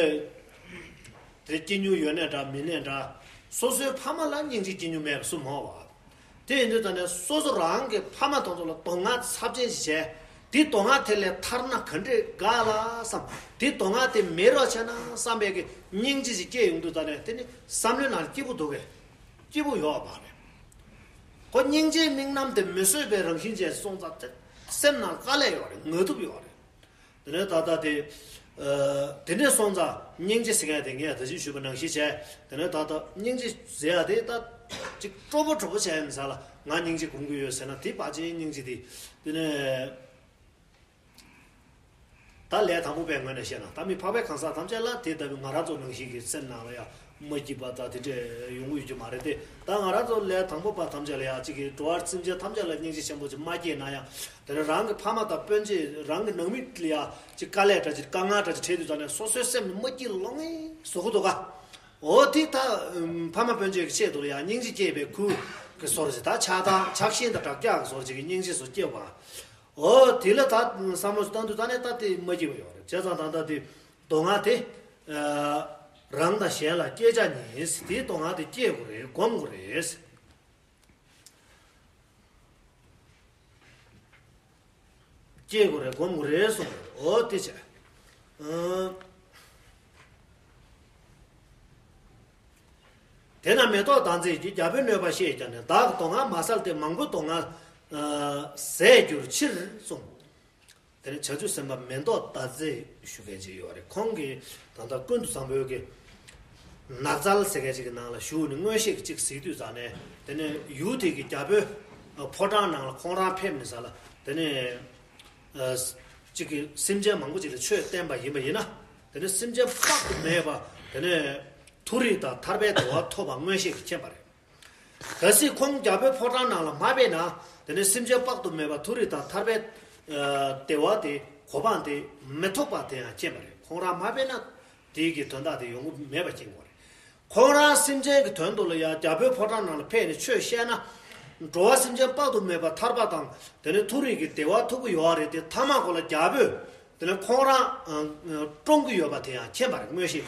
དེ་སྐྱེ་མྱོང་ཡོད་ནའི་འདྲ་མེད་ནའི་འདྲ། སོ་སོའི་ཕ་མ་ལ་སྙིང་རྗེ་སྐྱེ་མྱོང་མེད་པ་སུ་མང་བ། དེ་ཡིན་དུས་ད་ནས་སོ་སོ་རང་གི་ཕ་མ་དེ་ཚོ་ལ་དོན་ལྔ་ཚབས་ཆེན་ཞིག་བྱས། དེ་དོན་ལྔ་དེ་ལས་ཐར་ན་ག་འདྲས་དགའ་ལ་བསམ། དེ་དོན་ལྔ་དེ་མེད་རོགས་བྱས་ན་བསམ་པའི་གི་སྙིང་རྗེ་ཞིག་སྐྱེས་ཡོང་དུས་ད་ནས་དེ་ནི་བསམ་བློའི་ནང་ལ་སྐྱིད་པོ་འདུག་གས། སྐྱིད་པོ་ཡོད་པ་རེད། ཁོ་སྙིང་རྗེའི་དམིགས་རྣམ་དེ་མི་བཟོད་པའི་རང་བཞིན་ཅན་སོང་ཙང་དེ་སེམས་ནང་དཀའ་ལས་ཡོད་རེད། ངལ་དུབ་ཡོད་རེད། དེ་ནས་ད་ལྟ་དེ་ཨ་དེ་འདྲས་སོང་ཙང་སྙིང་རྗེ་ཟེར་མཁན་དེ་ངས་ད་གིན་ཞུས་པ་ནང་བཞིན་བྱས། དེ་ནས་ད་ལྟ་སྙིང་རྗེ་ཟེར་ཡ་དེ་ད་ཅིག་སྤྲོ་པོ་སྤྲོ་པོ་བྱས་ཡིན་ས་ལ། ང་སྙིང་རྗེ་སྒོམ་གྱི་ཡོད་ཟེར་ན་དེ་ཕལ་ཆེར་སྙིང་རྗེ་དེ། དེ་ནས་ད་ལས་དང་པོ་པའི་ངོས་ནས་བཤད་ན། ད་མི་འཕགས་པའི་གང་ཟག་ཐམས་ཅད་ལ་དེ་ལྟ་བུའི་ང་རང་ཚོ་ནང་བཞིན་གྱི་སེམས་ནང་ལ་ཡང་མ་སྐྱིད་པ་དང་དེ་འདྲས་ཡོང་གི་ཡོད་ཀྱི་མ་རེད་དེ། ད་ང་རང་ཚོ་ལས་དང་པོ་པ་ཐམས་ཅད་ལ་ཡང་གཅིག་གི་འགྲོ་བ་སེམས་ཅན་ཐམས་ཅད་ལ་སྙིང་རྗེ་ཆེན་པོ་ཅིག་མ་སྐྱེས་ན་ཡང་། དེ་ནས་རང་གི་ཕ་མ་དང་སྤུན་མཆེད་རང་གི་ནང་མི་ལ་ཡང་ཅིག་དཀའ་ལས་འདྲ་ཅིག་དཀའ་ངལ་འདྲ་ཅིག་འཕྲད་དུས་ཙང་ནས་སོ་སོའི་སེམས་ནི་མ་སྐྱིད་ལོང་ངེ་བཟོ་གི་འདུག་ག་འོ་དེ་ད་ཕ་མ་སྤུན་མཆེད་ཀྱི་ཆེད་དུ་ལ་ཡང་སྙིང་རྗེ་སྐྱེས་པའི་ཁུལ་གྱི་བཟོ་འདྲ་ཅིག་ད་ཆགས་སྡང་ཆགས་ཞེན་དང་དགྲ་སྐྱག་གི་བཟོ་འདྲ་ཅིག་གི་སྙིང་རྗེ་བཟོ་སྐྱེ་བ། འོ་དེ་ལ་ད་བསམ་བློ་ཞིག་བཏང་དུས་ད་ནས་ད་དེ་མ་སྐྱིད་པ་ཡོད་རེད། བྱས་ཙང་ད་ལྟ་དེ་དོན་ལྔ་དེ་ཨ་རང་དང་གཞན་ལ་སྐྱེ་བྱ་ཉིད། དེའི་དོན་ལྔ་དེ་སྐྱེ་དགོས་རེད། སྒོམ་དགོས་རེད། སྐྱེ་དགོས་རེད། སྒོམ་དགོས་རེད་གསུངས་རེད། འོ་དེ་བྱས། ཨང་། དེས་ན་མེ་ཏོག་ཟླ་མཛེས་ཀྱིས་རྒྱལ་པོའི་གནོད་པ་ཤེས་ཀྱང་ནི། བདག་གི་དོན་ལྔ་མ་བསལ་ཏེ། མང་པོའི་དོན་ལྔ་ཨ་ཟད་འགྱུར་ཕྱིར་གསུངས། དེ་ནས་བྱང་ཆུབ་སེམས་དཔའ་མེ་ཏོག་ཟླ་མཛེས་ཞུ་མཁན་ཅིག་ཡོད་རེད། ཁོང་གིས་ད་ལྟ་ཀུན་ཏུ་བཟང་པོའི་གི་ནགས་ཚལ་ཟེར་མཁན་ཅིག་གི་ནང་ལ་བཞུགས་ནས་མངོན་ཤེས་ཀྱིས་ཅིག་གཟིགས་དུས་ཙང་ནས། དེ་ནས་ཡུལ་དེ་གི་རྒྱལ་པོའི་ཕོ་བྲང་ནང་ལ་ཁོང་རང་ཕེབས་ནས་ས་ལ། དེ་ནས་ཨ་ཅིག་གི་སེམས་ཅན་མང་པོ་ཅིག་ལ་ཆོས་བསྟན་པ་ཡིན་པ་ཡིན་ན། དེ་ནས་སེམས་ཅན་དཔག་ཏུ་མེད་པ་དེ་ནས་མཐོ་རིས་དང་ཐར་པའི་བདེ་བ་ཐོབ་པ་མངོན་ཤེས་ཀྱིས་མཁྱེན་པ་རེད། གལ་སྲིད་ཁོང་རྒྱལ་པོའི་ཕོ་བྲང་ནང་ལ་མ་ཕེབས་ན། དེ་ནས་སེམས་ཅན་དཔག་ཏུ་མེད་པ་མཐོ་རིས་དང་ཐར་པའི་ཨ་བདེ་བ་དེ་གོ་འཕང་དེ་མི་ཐོབ་པ་དེ་ཡང་མཁྱེན་པ་རེད། ཁོང་རང་མ་ཕེབས་ན་དེའི་གི་དོན་དག་དེ་ཡོང་གི་མེད་པ་མཁྱེན་དགོས་རེད། ཁོང་རང་སེམས་ཅན་གྱི་དོན་དུ་ལ་ཡང་རྒྱལ་པོའི་ཕོ་བྲང་ནང་ལ་ཕེབས་ནས་ཆོས་བཤད་ན། འགྲོ་བ་སེམས་ཅན་དཔག་ཏུ་མེད་པ་ཐར་པ་དང་དེ་ནས་མཐོ་རིས་ཀྱི་བདེ་བ་ཐོབ་ཀྱི་ཡོད་རེད་དེ། མཐའ་མ་ཁོ་ལ་རྒྱལ་པོས་དེ་ནས་ཁོང་རང་ཨ་བཀྲོངས་ཀྱི་ཡོད་པ་དེ་ཡང་མཁྱེན་པ་རེད། མངོན་ཤེས་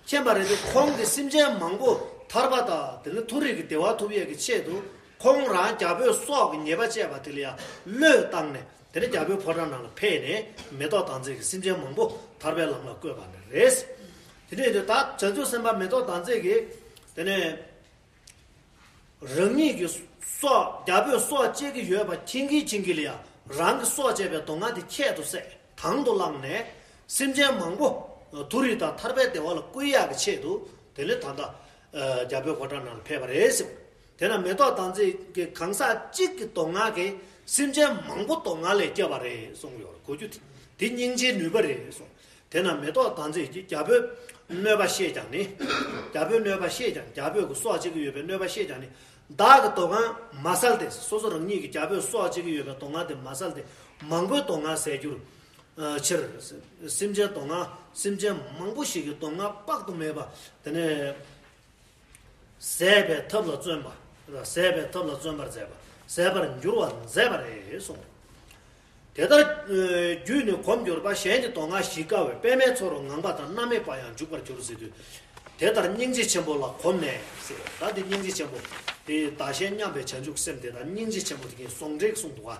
མཁྱེན་པ་རེད་དེ། ཁོང་གིས་སེམས་ཅན་མང་པོ་ཐར་པ་དང་དེ་ནས་མཐོ་རིས་ཀྱི་བདེ་བ་ཐོབ་ཡས་ཀྱི་ཆེད་དུ། ཁོང་རང་རྒྱལ་པོའི་སྲོག་གི་ཉེས་པ་བཅད་པ་དེ་ལ་ཡང་བློས་བཏང་ནས། དེ་ནས་རྒྱལ་པོའི་ཕོ་བྲང་ནང་ལ་ཕེབས་ནས་མེ་ཏོག་ཟླ་མཛེས་ཀྱིས་སེམས་ཅན་མང་པོ་ཐར་པའི་ལམ་ལ་བཀོད་པ་ནི་རེད། དེ་ནས་ད་བྱང་ཆུབ་སེམས་དཔའ་མེ་ཏོག་ཟླ་མཛེས་ཀྱིས་དེ་ནས་རང་ཉིད་ཀྱི་སྲོག་རྒྱལ་པོའི་སྲོག་བཅད་ཀྱི་ཡོད་པ་མཁྱེན་གྱིན་མཁྱེན་གྱིན་ལ་ཡང་རང་གི་སྲོག་བཅད་པའི་དོན་ལྔ་དེ་ཁྱད་དུ་བསད། དང་དུ་བླངས་ནས་སེམས་ཅན་མང་པོ་མཐོ་རིས་དང་ཐར་པའི་བདེ་བ་ལ་བཀོད་ཡག་གི་ཆེད་དུ་དེ་ནས་ད་ལྟ་རྒྱལ་པོའི་ཕོ་བྲང་ནང་ལ་ཕེབས་པ་རེད་ཟེར། དེས་ན་མེ་ཏོག་ཟླ་མཛེས་ཀྱི་གང་ཟག་གཅིག་གི་དོན་ལྔ་གིས་སེམས་ཅན་མང་པོ་དོན་ལྔ་ལས་སྐྱོབ་པ་རེད་གསུངས་ཡོད་རེད། གོ་རྒྱུ་དེ་དེ་སྙིང་རྗེའི་ནུས་པ་རེད་གསུངས། དེས་ན་མེ་ཏོག་ཟླ་མཛེས་ཀྱིས་རྒྱལ་པོའི་གནོད་པ་ཤེས་ཀྱང་ནི། རྒྱལ་པོའི་གནོད་པ་ཤེས་ཀྱང་། རྒྱལ་པོས་ཀྱི་སྲོག་བཅད་ཀྱི་ཡོད་པའི་གནོད་པ་ཤེས་ཀྱང་ནི། བདག་གི་དོན་ལྔ་མ་བསལ་ཏེ། སོ་སོ་རང་ཉིད་ཀྱིས་རྒྱལ་པོའི་སྲོག་བཅད་ཀྱི་ཡོད་པའི་དོན་ལྔ་དེ་མ་བསལ་ཏེ། མང་པོའི་དོན་ལྔ་ཟད་འགྱུར་ཕྱིར། སེམས་ཅན་དོན་ལྔ་སེམས་ཅན་མང་པོ་ཞིག་གི་དོན་ལྔ་དཔག་ཏུ་མེད་པ་དེ་ནས་ཟད་པའི་ཐབས་ལ་བརྩོན་པ། ཟད་པའི་ཐབས་ལ་བརྩོན་པར་མཛད་པ། ཟད་པར་འགྱུར་བ་མཛད་པ་རེད་གསུངས། དེ་ལྟར་རྒྱུད་ནི་གོམས་གྱུར་པ། གཞན་གྱི་དོན་ལྔ་ཞིག་དཀའ་བས། པདྨའི་ཚོགས་རུ་ངང་པ་དང་། མནར་མེད་པ་ཡང་འཇུག་པར་འགྱུར་ཟེར་དུས། དེ་ལྟར་སྙིང་རྗེ་ཆེན་པོ་ལ་གོམས་ནས་ཟེར། ད་འདི་སྙིང་རྗེ་ཆེན་པོ་དེ་བདག་གཞན་མཉམ་པའི་བྱང་ཆུབ་སེམས་དེ་དང་སྙིང་རྗེ་ཆེན་པོ་དེ་གཉིས་ཟུང་འབྲེལ་གསུངས་འདུག་ག་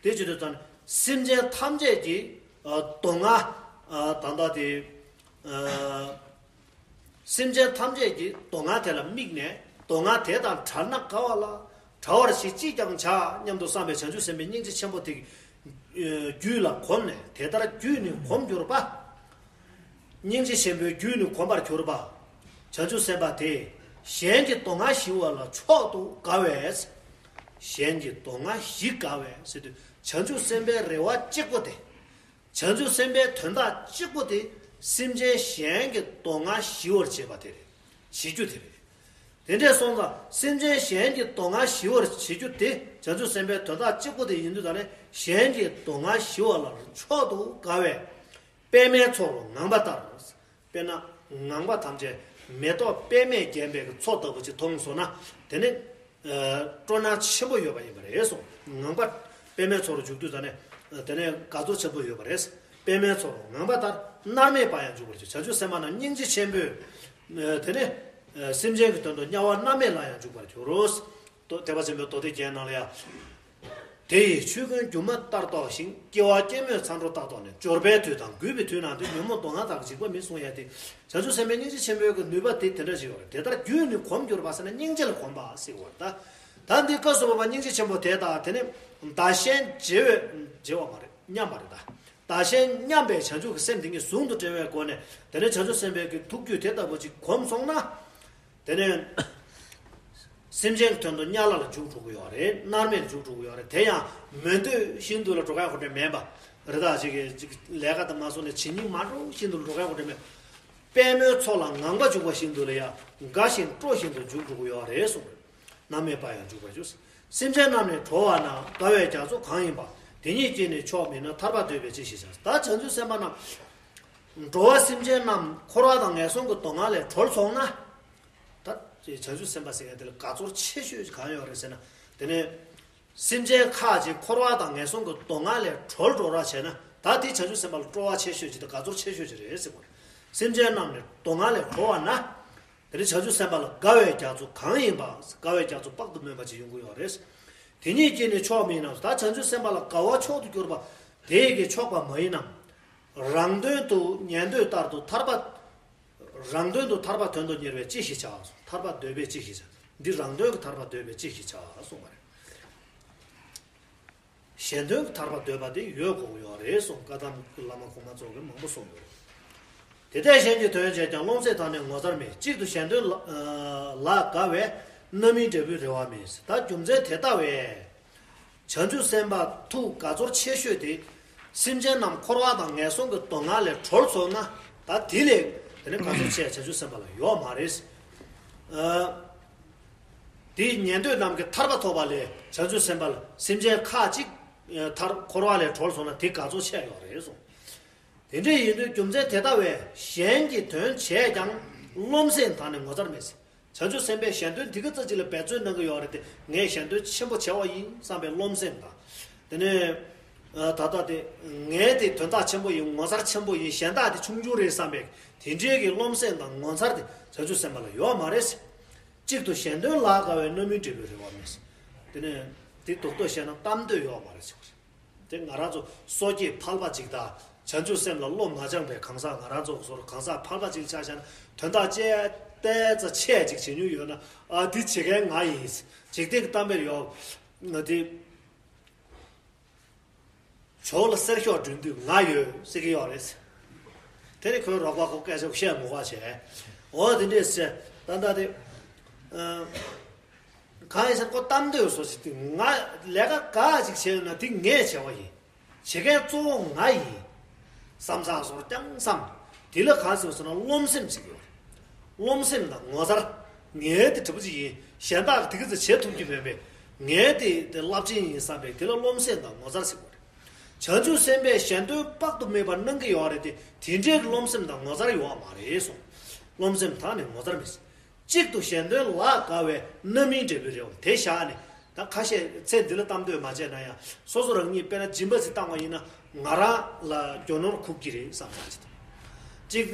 དེ་བྱེད་དུས་ཙང་ནས་སེམས་ཅན་ཐམས་ཅད་ཀྱི་ཨ་སྡུག་བསྔལ་ཨ་ད་ལྟ་དེ་ཨ་སེམས་ཅན་ཐམས་ཅད་ཀྱི་སྡུག་བསྔལ་དེ་ལ་དམིགས་ནས་སྡུག་བསྔལ་དེ་དང་བྲལ་ན་དགའ་བ་ལ་བྲལ་བར་ཞིག་ཅིས་ཀྱང་བྱ་སྙམ་དུ་བསམ་པའི་བྱང་ཆུབ་སེམས་དཔའི་སྙིང་རྗེ་ཆེན་པོ་དེ་རྒྱུད་ལ་གོམས་ནས་དེ་ལྟར་རྒྱུད་ནི་གོམས་གྱུར་པ། སྙིང་རྗེ་ཆེན་པོའི་རྒྱུད་ནི་གོམས་པར་གྱུར་པ། བྱང་ཆུབ་སེམས་དཔའ་དེས་གཞན་གྱི་སྡུག་བསྔལ་ཞི་བ་ལ་མཆོག་ཏུ་དགའ་བས། གཞན་གྱི་སྡུག་བསྔལ་ཞི་དགའ་བས་ཟེར་དུས་བྱང་ཆུབ་སེམས་དཔའི་རེ་བ་གཅིག་པོ་དེ། བྱང་ཆུབ་སེམས་དཔའི་དོན་དག་གཅིག་པོ་དེ་སེམས་ཅན་གཞན་གྱི་སྡུག་བསྔལ་ཞི་བར་བྱེད་པ་དེ་རེད། བྱེད་རྒྱུ་དེ་རེད། དེ་འདྲས་སོང་ཙང་སེམས་ཅན་གཞན་གྱི་སྡུག་བསྔལ་ཞི་བར་བྱེད་རྒྱུ་དེ་བྱང་ཆུབ་སེམས་དཔའི་དོན་དག་གཅིག་པོ་དེ་ཡིན་དུས་ད་ནི་གཞན་གྱི་སྡུག་བསྔལ་ཞི་བ་ལ་མཆོག་ཏུ་དགའ་བས། པདྨའི་ཚོགས་རུ་ངང་པ་ལྟར། དཔེར་ན་ངང་པ་ཐམས་ཅད་མེ་ཏོག་པདྨས་བརྒྱན་པའི་མཚོ་ལྟ་བུ་ཅིག་མཐོང་སོང་ན་དེ་ནི་སྤྲོ་སྣང་ཆེན་པོ་ཡོད་པ་ཡིན་པ་རེད་གསུངས། ངང་པ་པདྨའི་ཚོགས་རུ་འཇུག་དུས་ད་ནི་དེ་ནི་དགའ་ཚོར་ཆེན་པོ་ཡོད་པ་རེད། པདྨའི་ཚོགས་རུ་ངང་པ་ལྟར་མནར་མེད་པར་ཡང་འཇུག་པར་འགྱུར། བྱང་ཆུབ་སེམས་དཔའ་རྣམས་སྙིང་རྗེ་ཆེན་པོས་དེ་ནི་སེམས་ཅན་གྱི་དོན་དུ་དམྱལ་བ་མནར་མེད་ལ་ཡང་འཇུག་པར་འགྱུར་རོ། དེ་བ་ཆེན་པོའི་མདོ་སྡེ་རྒྱན་ནང་ལ་ཡང་། དེ་ཡི་ཆོས་ཀུན་སྒྱུ་མ་ལྟར་རྟོགས་ཤིང་། སྐྱེ་བ་སྐྱེད་མོས་ཚ་འགྲོ་ལྟར་རྟོགས་ནས། འབྱོར་པའི་དུས་དང་རྒུད་པའི་དུས་ན་འདི། ཉོན་མོངས་སྡུག་བསྔལ་དག་གིས་འཇིགས་པ་མིན་གསུངས་ཡ་དེ། བྱང་ཆུབ་སེམས་དཔའི་སྙིང་རྗེ་ཆེན་པོའི་གི་ནུས་པ་དེ་དེ་འདྲ་ཞིག་ཡོད་རེད། དེ་ལྟར་རྒྱུད་ནི་གོམས་གྱུར་པ་ཟེར་ན་སྙིང་རྗེ་ལ་གོམས་པ་ཟེར་བ་རེད་ད། ད་འདི་སྐབས་སུ་བབ་པ་སྙིང་རྗེ་ཆེན་པོ་དེ་དང་དེ་ནི་བདག་གཞན་བརྗེ་བའི་བརྗེ་བ་མ་རེད། མཉམ་པ་རེད་ད། བདག་གཞན་མཉམ་པའི་བྱང་ཆུབ་ཀྱི་སེམས་དེ་གཉིས་ཟུང་དུ་འབྲེལ་བའི་སྒོ་ནས་དེ་ནི་བྱང་ཆུབ་སེམས་དཔའི་གི་ཐུགས་རྒྱུད་དེ་ལྟ་བུ་ཅིག་གོམས་སོང་ན། དེ་ནས་སེམས་ཅན་གྱི་དོན་དུ་དམྱལ་བ་ལ་འཇུག་འགྲོ་གི་ཡོད་རེད། མནར་མེད་ལ་འཇུག་འགྲོ་གི་ཡོད་རེད། དེ་ཡང་མོས་འདོད་བཞིན་དུ་ལ་འགྲོ་མཁན་ཁོ་འདྲ་མེད་པ་རེད། ད་ཅིག་གིས་ཅིག་ལས་ཀ་དང་མ་སོང་ནས་བྱེད་སྙིང་མ་འདོད་བཞིན་དུ་ལ་འགྲོ་མཁན་ཁོ་འདྲ་མེད། པདྨའི་ཚོགས་ལ་ངང་པ་འཇུག་པ་བཞིན་དུ་ལ་ཡང་དགའ་ཞིང་སྤྲོ་བཞིན་དུ་འཇུག་འགྲོ་གི་ཡོད་རེད་གསུངས། མནར་མེད་པར་ཡང་འཇུག་པར་འགྱུར། སེམས་ཅན་རྣམས་ནི་གྲོལ་བ་ན། དགའ་བའི་རྒྱ་མཚོ་གང་ཡིན་པ། དེ་ཉིད་ཀྱིས་ནི་མཆོག་མིན་ནོ། ཐར་པ་འདོད་པས་ཅི་ཞིག་བྱ། ད་བྱང་ཆུབ་སེམས་དཔའ་རྣམས་འགྲོ་བ་སེམས་ཅན་རྣམས་འཁོར་བ་དང་ངན་སོང་གི་སྡུག་བསྔལ་ལས་གྲོལ་སོང་ན། ད་བྱང་ཆུབ་སེམས་དཔའ་ཟེར་མཁན་དེ་ལ་དགའ་ཚོར་ཆེ་ཤོས་གང་ཡོད་རེད་ཟེར་ན། དེ་ནས་སེམས་ཅན་ཁ་ཅིག་འཁོར་བ་དང་ངན་སོང་གི་སྡུག་བསྔལ་ལས་གྲོལ་འགྲོ་ར་བྱས་ན། ད་དེ་བྱང་ཆུབ་སེམས་དཔའ་ལ་སྤྲོ་བ་ཆེ་ཤོས་ཅིག་དང་དགའ་ཚོར་ཆེ་ཤོས་ཅིག་རེད་ཟེར་བ་རེད། སེམས་ཅན་རྣམས་ནི་སྡུག་བསྔལ་ལས་གྲོལ་བ་ན། དེ་ནི་བྱང་ཆུབ་སེམས་དཔའ་ལ་དགའ་བའི་རྒྱ་མཚོ་གང་ཡིན་པ། དགའ་བའི་རྒྱ་མཚོ་དཔག་ཏུ་མེད་པ་ཅིག་ཡོང་གི་ཡོད་རེད། དེ་ཉིད་ཀྱིས་ནི་མཆོག་མིན་ནམ། ད་བྱང་ཆུབ་སེམས་དཔའ་ལ་དགའ་བ་མཆོག་ཏུ་གྱུར་པ་དེ་ཡི་གིས་ཆོག་པ་མ་ཡིན་ནམ། རང་དོན་དུ་ཉན་ཐོས་ལྟར་དུ་ཐར་པ། རང་དོན་དུ་ཐར་པ་དོན་དུ་གཉེར་བས་ཅི་ཞིག་བྱ། ཐར་པ་འདོད་པས་ཅི་ཞིག་བྱ། འདི་རང་དོན་གྱི་ཐར་པ་འདོད་པས་ཅི་ཞིག་བྱ་གསུངས་པ་རེད། གཞན་དོན་གྱི་ཐར་པ་འདོད་པ་དེ་ཡོད་དགོས་ཀྱི་ཡོད་རེད་གསུངས། བཀའ་གདམས་ཀྱི་བླ་མ་གོང་མ་ཚོ་གིས་མང་པོ་གསུངས་ཡོད་རེད། དེ་ལྟས་གཞན་གྱི་དོན་བྱས་ཀྱང་། རློམ་སེམས་དག་ནི་ངོ་མཚར་མེད། གཅིག་ཏུ་གཞན་དོན་ལ་ལ་དགའ་བས། རྣམ་སྨིན་འབྲས་བུའི་རེ་བ་མེད། ད་རྒྱུ་མཚན་དེ་ལྟ་བས། བྱང་ཆུབ་སེམས་དཔའ་ཐུགས་དགའ་ཚོར་ཆེ་ཤོས་དེ། སེམས་ཅན་རྣམས་འཁོར་བ་དང་ངན་སོང་གི་སྡུག་བསྔལ་ལས་གྲོལ་སོང་ན། ད་དེ་ལས་དེ་ནི་དགའ་ཚོར་ཆེ་བྱང་ཆུབ་སེམས་དཔའ་ལ་ཡོད་མ་རེད། ཨ། དེའི་ཉན་ཐོས་རྣམས་ཀྱིས་ཐར་པ་ཐོབ་པ་ལས་བྱང་ཆུབ་སེམས་དཔའ་ལ་སེམས་ཅན་ཁ་ཅིག་ཐར་འཁོར་བ་ལས་གྲོལ་སོང་ན་དེ་དགའ་ཚོར་ཆེ་ཡོད་རེད་གསུངས། དེ་འདྲ་ཡིན་དུས་རྒྱུ་མཚན་དེ་ལྟ་བས་གཞན་གྱི་དོན་བྱས་ཀྱང་རློམ་སེམས་དག་ནི་ངོ་མཚར་མེད། བྱང་ཆུབ་སེམས་དཔས་གཞན་དོན་དེ་ག་ཙམ་ཅིག་ལ་འབད་བརྩོན་གནང་གི་ཡོད་རེད་དེ། ངས་གཞན་དོན་ཆེན་པོ་བྱས་པ་ཡིན་བསམ་པའི་རློམ་སེམས་དང་། དེ་ནས་ད་ལྟ་དེ་ངས་དེ་དོན་དག་ཆེན་པོ་ཡིན། ངོ་མཚར་ཆེན་པོ་ཡིན། གཞན་དག་དེ་ཆུང་ཆུང་རེད་བསམ་པའི་དེ་འདྲའི་གི་རློམ་སེམས་དང་ངོ་མཚར་དེ་བྱང་ཆུབ་སེམས་དཔའ་ལ་ཡོད་མ་རེད། གཅིག་ཏུ་གཞན་དོན་ལ་དགའ་བས། རྣམ་སྨིན་འབྲས་བུའི་རེ་བ་མེད། དེ་ནས་དེ་རྡོག་རྡོག་བཤད་ན་གཏམ་འདོད་ཡོད་མ་རེད་ཟེར་བ་རེད། དེ་ང་རང་ཚོ་སོ་སྐྱེ་ཕལ་པ་ཅིག་དང་བྱང་ཆུབ་སེམས་ལ་བློ་མ་སྦྱངས་པའི་གང་ཟག་ང་རང་ཚོ་གི་བཟོ་འདྲ་གང་ཟག་ཕལ་པ་ཅིག་ཆ་བཞག་ན་དོན་དག་ཅི་ཏོག་ཙམ་ཆེ་ཅིག་བྱེད་མྱོང་ཡོད་ན། ཨ་དེ་བྱེད་མཁན་ང་ཡིན། འཇིག་རྟེན་གྱི་གཏམ་དཔེར་ཡོད་ང་དེ། ཇོ་བོ་ལ་གསེར་ཤོག་སྒྲོན་དུས་ང་ཡོད་ཟེར་གྱི་ཡོད་རེད། དེ་ནི་ཁོའི་རོགས་པ་ཁོ་སྐད་ཆ་བཤད་མི་དགོས་བྱས། འོ་དེ་འདྲས་ཟེར། ད་ལྟ་དེ། ཨ། གང་ཡིན་ཟེར་ཁོ་གཏམ་འདོད་བཟོ་ཞིག་དེ་ང་ལས་ཀ་ག་ཅིག་བྱས་ཡོད་ན་དེ་ངས་བྱས་པ་ཡིན། བྱེད་མཁན་གཙོ་བོ་ང་ཡིན། བསམ་བསམ་བཟོ་རྐྱང་བསམ། དེ་ལ་གང་ཟེར་ཟེར་ན་རློམ་སེམས་ཟེར་གྱི་ཡོད་རེད། རློམ་སེམས་དང་ངོ་མཚར། ངས་དེ་གྲུབ་པ་ཅིག་ཡིན། གཞན་དག་གིས་དེ་ག་ཚོད་བྱེད་ཐུབ་ཀྱི་མེད་པས། ངས་དེ་དེ་རླབས་ཆེན་ཡིན་བསམ་པས་དེ་ལ་རློམ་སེམས་དང་ངོ་མཚར་ཟེར་གྱི་ཡོད་རེད། བྱང་ཆུབ་སེམས་དཔས་གཞན་དོན་དཔག་ཏུ་མེད་པ་གནང་གི་ཡོད་རེད་དེ། དེ་འདྲའི་རློམ་སེམས་དང་ངོ་མཚར་ཡོད་མ་རེད་གསུངས། རློམ་སེམས་དག་ནི་ངོ་མཚར་མེད། གཅིག་ཏུ་གཞན་དོན་ལ་དགའ་བས། རྣམ་སྨིན་འབྲས་བུའི་རེ་བ། དེ་བཞག་ནས་ད་ཁ་ཤས་ཚེ་འདི་ལ་གཏམ་འདོད་མ་བྱས་ན་ཡང་སོ་སོ་རང་ཉིད་དཔེར་ན་སྦྱིན་པ་ཞིག་བཏང་བ་ཡིན་ན་ང་རང་ལ་རྒྱུ་ནོར་ཁུག་གི་རེད་བསམ་བསམ་ཞིག་དང་། གཅིག་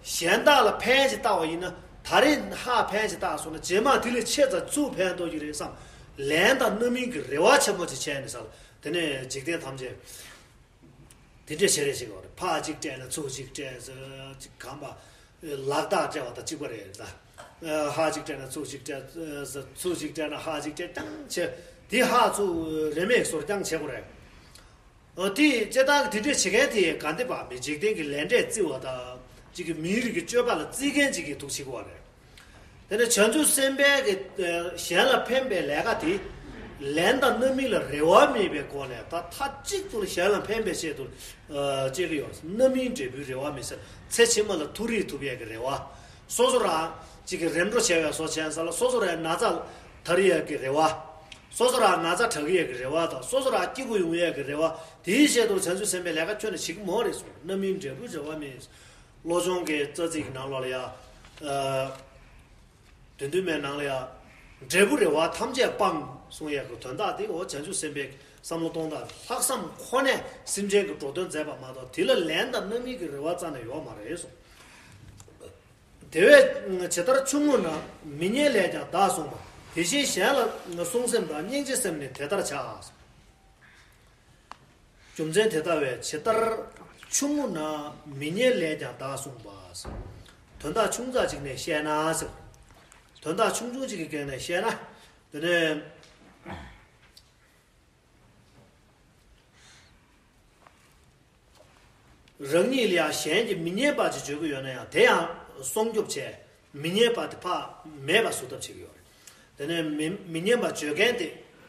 གཞན་དག་ལ་ཕན་ཞིག་བཏགས་པ་ཡིན་ན། ད་རེས་ཧ་ཕན་ཞིག་བཏགས་སོང་ན་རྗེས་མ་དེ་ལས་ཆེ་ཙམ་ཚུར་ཕན་ཐོགས་ཀྱི་རེད་བསམ། ལན་དང་རྣམ་སྨིན་གྱི་རེ་བ་ཆེན་པོ་ཅིག་བྱས་ནས་ས་ལ་དེ་ནས་འཇིག་རྟེན་ཐམས་ཅད་དེ་འདྲས་བྱེད་རེས་བྱེད་དགོས་རེད། ཕར་གཅིག་སྤྲད་ན་ཚུར་གཅིག་སྤྲད་ཟེར་གཅིག་གམ་པ་ལག་རྟགས་སྤྲད་པ་དང་གཅིག་པ་རེད་ད། ཕར་གཅིག་སྤྲད་ན་ཚུར་གཅིག་སྤྲད་ཟེར། ཚུར་གཅིག་སྤྲད་ན་ཕར་གཅིག་སྤྲད་རྐྱང་བྱེད། དེ་ཕར་ཚུར་རེ་མེད་སོར་རྐྱང་བྱེད་དགོས་རེད། ཨོ་དེ་སྤྱིར་བཏང་གི་དེ་འདྲས་བྱེད་མཁན་དེ་ག་འདི་པ་མི་འཇིག་རྟེན་གྱི་ལས་འབྲས་བརྩི་བ་དང་གཅིག་གི་མིའི་རིགས་ཀྱི་སྤྱོད་པ་ལ་བརྩི་མཁན་གཅིག་གིས་ཐུགས་ཆེ་གོ་བ་རེད། དེ་ནས་བྱང་ཆུབ་སེམས་དཔའི་གི་གཞན་ལ་ཕན་པའི་ལས་ཀ་དེ་ལན་དང་རྣམ་སྨིན་ལ་རེ་བ་མེད་པའི་སྒོ་ནས་ད་མཐའ་གཅིག་ཏུ་གཞན་ལ་ཕན་པའི་ཆེད་དུ་སྤྱད་ཀྱི་ཡོད། རྣམ་སྨིན་འབྲས་བུའི་རེ་བ་མེད་ཟེར། ཚེ་ཕྱི་མ་ལ་མཐོ་རིས་ཐོབ་ཡས་ཀྱི་རེ་བ། སོ་སོ་རང་གཅིག་གི་རིམ་གྲོ་བྱས་པའི་བཟོ་བྱས་ས་ལ་སོ་སོ་རང་ན་ཚ་ཐར་ཡས་ཀྱི་རེ་བ། སོ་སོ་རང་ན་ཚ་དྲག་ཡས་ཀྱི་རེ་བ་དང་སོ་སོ་རང་སྐྱིད་པོ་ཡོང་ཡས་ཀྱི་རེ་བ། དེའི་ཆེད་དུ་བྱང་ཆུབ་སེམས་དཔའི་ལས་ཀ་ཁྱོན་ནས་བྱེད་ཀྱི་མོ་རེད་གསུངས། རྣམ་སྨིན་འབྲས་བུ་རེ་བ་མེད། བློ་སྦྱོང་གི་རྩ་ཚིག་གི་ནང་ལོགས་ལ་ཡ། བདུན་བདུན་མའི་ནང་ལ་ཡ། འབྲས་བུ་རེ་བ་ཐམས་ཅད་སྤངས་གསུང་ཡས་ཀྱི་དོན་དག་དེ་འོ་བྱང་ཆུབ་སེམས་དཔའི་བསམ་བློ་གཏོང་སྟངས། ལྷག་བསམ་ཁོ་ནས་སེམས་ཅན་གྱི་འགྲོ་དོན་མཛད་པ་མ་གཏོགས་དེ་ལ་ལན་དང་རྣམ་སྨིན་གྱི་རེ་བ་རྩ་ནས་ཡོད་མ་རེད་གསུངས། དེ་བས་ཇི་ལྟར་ཆུང་ངུ་ན་མི་སྙན་ལས་ཀྱང་བདག་བསྲུང་བ། དེ་བཞིན་གཞན་ལ་བསྲུང་སེམས་དང་། སྙིང་རྗེ་སེམས་ནི་དེ་ལྟར་བྱ། རྒྱུ་མཚན་དེ་ལྟ་བས་ཇི་ལྟར་ཆུང་ངུ་ན་མི་སྙན་ལས་ཀྱང་བདག་བསྲུང་བ། དོན་དག་ཆུང་ཙག་ཅིག་ནས་བཤད་ན་ཟེར། དོན་དག་ཆུང་ཆུང་ཅིག་གི་སྒང་ནས་བཤད་ན། དེ་ནས། རང་ཉིད་ལ་ཡང་གཞན་གྱིས་མི་སྙན་པ་ཅིག་བརྗོད་ཀྱི་ཡོད་ན་ཡང་དེ་ཡང་སྲུང་སྐྱོབ་བྱས། མི་སྙན་པ་དེ་ཕར་མེད་པ་བཟོ་ཐབས་བྱེད་ཀྱི་ཡོད་རེད། དེ་ནས་མི་མི་སྙན་པ་བརྗོད་མཁན་དེ་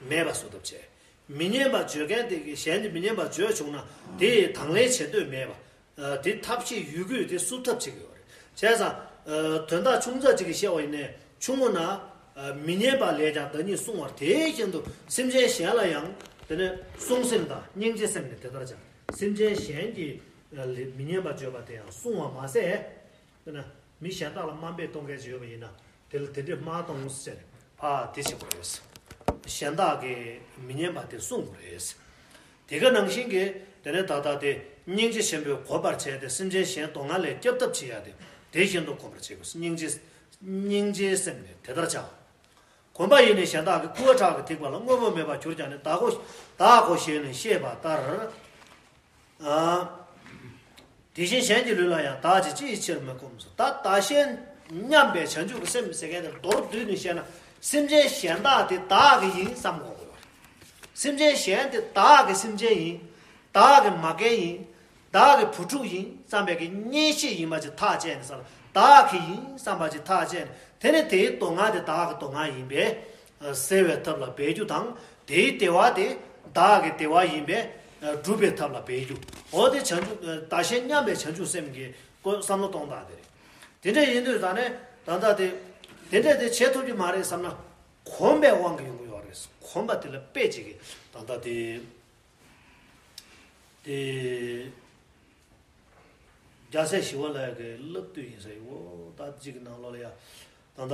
མེད་པ་བཟོ་ཐབས་བྱས། མི་སྙན་པ་བརྗོད་མཁན་དེ་གིས་གཞན་གྱིས་མི་སྙན་པ་བརྗོད་བྱུང་ན་དེ་ཡི་དང་ལེན་བྱེད་འདོད་མེད་པ། དེ་ཐབས་ཤེས་ཡོད་རྒུས་དེ་བསུབ་ཐབས་བྱེད་ཀྱི་ཡོད་རེད། བྱས་ཙང་། དོན་དག་ཆུང་ཙག་ཅིག་གི་བཤད་པ་ཡིན་ནའི་ཆུང་ངུ་ན། མི་སྙན་པ་ལས་ཀྱང་བདག་ཉིད་བསྲུང་བར། དེ་བཞིན་དུ་སེམས་ཅན་གཞན་ལ་ཡང་དེ་ནས་བསྲུང་སེམས་དང་སྙིང་རྗེ་སེམས་ནི་དེ་ལྟར་བྱ། སེམས་ཅན་གཞན་གྱིས་མི་སྙན་པ་བརྗོད་པ་དེ་ཡང་བསྲུང་བ་མ་ཟད། དཔེར་ན་མི་གཞན་དག་ལ་དམའ་འབེབས་གཏོང་མཁན་ཅིག་ཡོད་པ་ཡིན་ན་དེ་ལ་དེ་འདྲས་དམའ་གཏོང་ཟེར་ཕར་དེ་བྱེད་དགོས་རེད། གཞན་དག་གིས་མི་སྙན་པ་དེ་བསྲུང་དགོས་རེད། དེ་ག་ནང་བཞིན་གྱི་དེ་ནས་ད་ལྟ་དེ་སྙིང་རྗེ་ཆེན་པོས་གོམས་པར་བྱས་ཏེ་སེམས་ཅན་གཞན་སྡུག་བསྔལ་ལས་སྐྱོབ་ཐབས་བྱེད་ཡ་དེ་དེ་བཞིན་དུ་གོམས་པར་བྱེད་དགོས། སྙིང་རྗེ་སྙིང་རྗེའི་སེམས་ནི་དེ་ལྟར་བྱ། གོམས་པ་ཡིས་ནི་གཞན་དག་གི། སྐུར་བ་ཁྲག་གིས་ཐིགས་པ་ལ། དངོས་པོ་མེད་པར་གྱུར་ཀྱང་ནི། བདག་གོ་བདག་གོ་ཞེས་ནི་ཤེས་པ་ལྟར། ཨ། དེ་བཞིན་གཞན་གྱི་ལུས་ལ་ཡང་། བདག་ཅེས་ཅི་ཡི་ཕྱིར་མི་ཁོམ་ཟེར། ད་བདག་གཞན་མཉམ་པའི་བྱང་ཆུབ་ཀྱི་སེམས་ཟེར་མཁན་དེ་མདོར་བསྡུས་ནས་བཤད་ན་སེམས་ཅན་གཞན་དག་དེ་བདག་གི་ཡིན་བསམ་དགོས་ཀྱི་ཡོད་རེད། སེམས་ཅན་གཞན་དེ་བདག་གི་སེམས་ཅན་ཡིན། བདག་གི་མ་རྒན་ཡིན། བདག་གི་བུ་ཕྲུག་ཡིན་བསམ་པའི་གི་མཉེན་ཤས་ཡིན་པ་ཅིག་ཐག་བཅད་ནས་ས་ལ་བདག་གི་ཡིན་བསམ་པ་ཅིག་ཐག་བཅད་ནས་དེ་ནས་དེའི་སྡུག་བསྔལ་དེ་བདག་གི་སྡུག་བསྔལ་ཡིན་པས་སེལ་བའི་ཐབས་ལ་འབད་རྒྱུ་དང་། དེའི་བདེ་བ་དེ་བདག་གི་བདེ་བ་ཡིན་པས་སྒྲུབ་པའི་ཐབས་ལ་འབད་རྒྱུ། འོ་དེ་བྱང་ཆུབ་བདག་གཞན་མཉམ་པའི་བྱང་ཆུབ་སེམས་ཀྱི་སྐོར་བསམ་བློ་གཏོང་སྟངས་དེ་རེད། དེ་འདྲ་ཡིན་དུས་ད་ནས་ད་ལྟ་དེ་དེ་འདྲ་དེ་བྱེད་ཐུབ་ཀྱི་མ་རེད་བསམ་ན་གོམས་པའི་དབང་གིས་ཡོང་གི་ཡོད་རེད། གོམས་པ་དེ་ལ་དཔེ་ཅིག་གིས་ད་ལྟ་དེ། དེ། རྒྱལ་སྲས་ཞི་བ་ལྷ་གི་བསླབ་བཏུས་ཡིན་ས་ཡོད། ད་གཅིག་གི་ནང་ལོགས་ལ་ཡ། ད་ལྟ།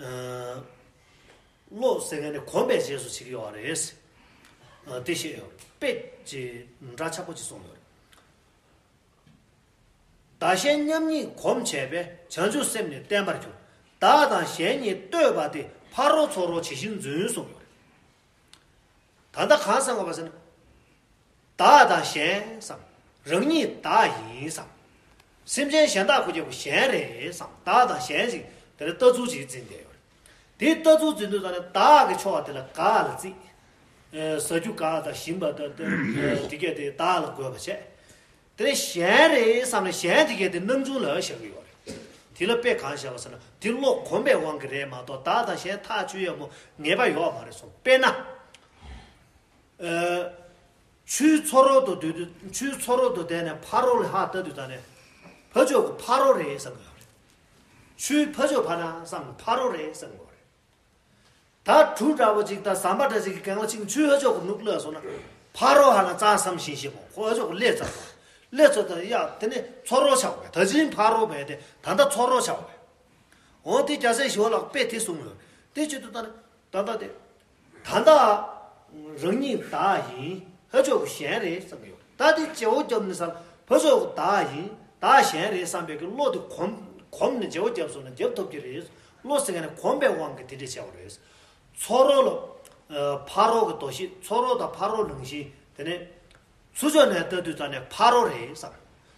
ཨ། བློ་ཟེར་མཁན་ནི་གོམས་པའི་རྗེས་སུ་བྱེད་ཀྱི་ཡོད་རེད། ཨ། དེ་བཤད་ཡོད། དཔེ་ཅིག་འདྲ་ཆགས་པོ་ཅིག་གསུངས་ཡོད་རེད། བདག་གཞན་མཉམ་ཉིད་གོམས་བྱས་པས། བྱང་ཆུབ་སེམས་ནི་བརྟན་པར་འགྱུར། བདག་དང་གཞན་གཉིས་ལྟོས་པ་སྟེ། ཕ་རོལ་ཚུ་རོལ་ཇི་བཞིན་འཛིན་གསུངས་ཡོད་རེད། ད་ལྟ་གང་བསམ་དགོས་པ་ཟེར་ན། བདག་དང་གཞན་བསམ། རང་ཉིད་བདག་ཡིན་བསམ། སེམས་ཅན་གཞན་དག་ཁོ་རྒྱལ་པོ་གཞན་རེད་བསམ། བདག་དང་གཞན་ཞིག་དེ་ལ་ལྟ་ཚུལ་ཅིག་འཛིན་བསྡད་ཡོད་རེད། དེ་ལྟ་ཚུལ་འཛིན་དུས་ཙང་ནས་བདག་གི་ཕྱོགས་དེ་ལ་ག་ལ་བརྩི། ཟ་རྒྱུ་ག་དང་ཞིམ་པ་དང་དེ་གས་དེ་བདག་ལ་དགོས་པ་བྱས། དེ་ནས་གཞན་རེད་བསམ་ནས་གཞན་དེ་གས་དེ་སྣང་ཆུང་ལ་བཞག་གི་ཡོད་རེད། དེ་ལ་དཔེ་གང་བཞག་པ་ཟེར་ན་དེ་བློ་གོམས་པའི་དབང་གིས་རེད་མ་གཏོགས་བདག་དང་གཞན་ཐག་ཆོད་ཡག་པོ་ངེས་པ་ཡོད་མ་རེད་གསུངས། དཔེར་ན། ཨ། ཆུའི་ཚུ་རོལ་དུ་སྡོད་དུས་ཆུའི་ཚུ་རོལ་དུ་བསྡད་ནས་ཕ་རོལ་ལ་ཧ་ལྟ་དུས་ཙང་ནས་ཕ་ཕྱོགས་ཀྱི་ཕ་རོལ་རེད་བསམ་གི་ཡོད་རེད། ཆུའི་ཕ་ཕྱོགས་ཕ་ན་བསམ་ནས་ཕ་རོལ་རེད་བསམ་གི་ཡོད་རེད། ད་གྲུ་འདྲ་བོ་ཅིག་དང་ཟམ་པ་འདྲ་ཅིག་གི་སྒང་ལ་ཅིག་ཆུའི་ཕ་ཕྱོགས་ཀྱི་ནུབ་ལ་སོང་ན་ཕ་རོལ་ཧ་ལ་རྩ་བསམ་བཞིན་ཤེས་པོ་ཁོ་ཕ་ཕྱོགས་ཀྱི་ལས་རྩ་དང་ལས་རྩ་དང་ཡ་དེ་ནས་ཚུ་རོལ་ཆགས་པས་ད་ཅིན་ཕ་རོལ་བས་ཏེ་ད་ལྟ་ཚུ་རོལ་ཆགས་པས། འོ་དེ་རྒྱལ་སྲས་ཞི་བ་ལྷ་དཔེ་དེ་གསུངས་ཡོད། དེ་བྱེད་དུས་ད་ནི་ད་ལྟ་དེ། ད་ལྟ་རང་ཉིད་བདག་ཡིན། ཕ་ཕྱོགས་ཀྱི་གཞན་རེད་བསམ་གྱི་ཡོད། ད་དེ་བརྗེ་བོ་བརྒྱབ་ནས་ས་ལ་ཕ་ཕྱོགས་ཀྱི་བདག་ཡིན། བདག་གཞན་རེད་བསམ་པའི་གི་བློ་དེ་གོམས་གོམས་ནས་བརྗེ་བོ་བརྒྱབ་སོང་ན་རྒྱབ་ཐུབ་ཀྱི་རེད། བློ་ཟེར་མཁན་ནི་གོམས་པའི་དབང་གིས་དེ་འདྲས་བྱས་པ་རེད། ཚོ་རོལ་ལ། ཨ། ཕ་རོལ་གྱི་དོ་ཤལ། ཚོ་རོལ་དང་ཕ་རོལ་རང་བཞིན། དེ་ནས་ཚུར་ཕྱོགས་ནས་ལྟ་དུས་ཙམ་ནས་ཕ་རོལ་རེད་བསམ།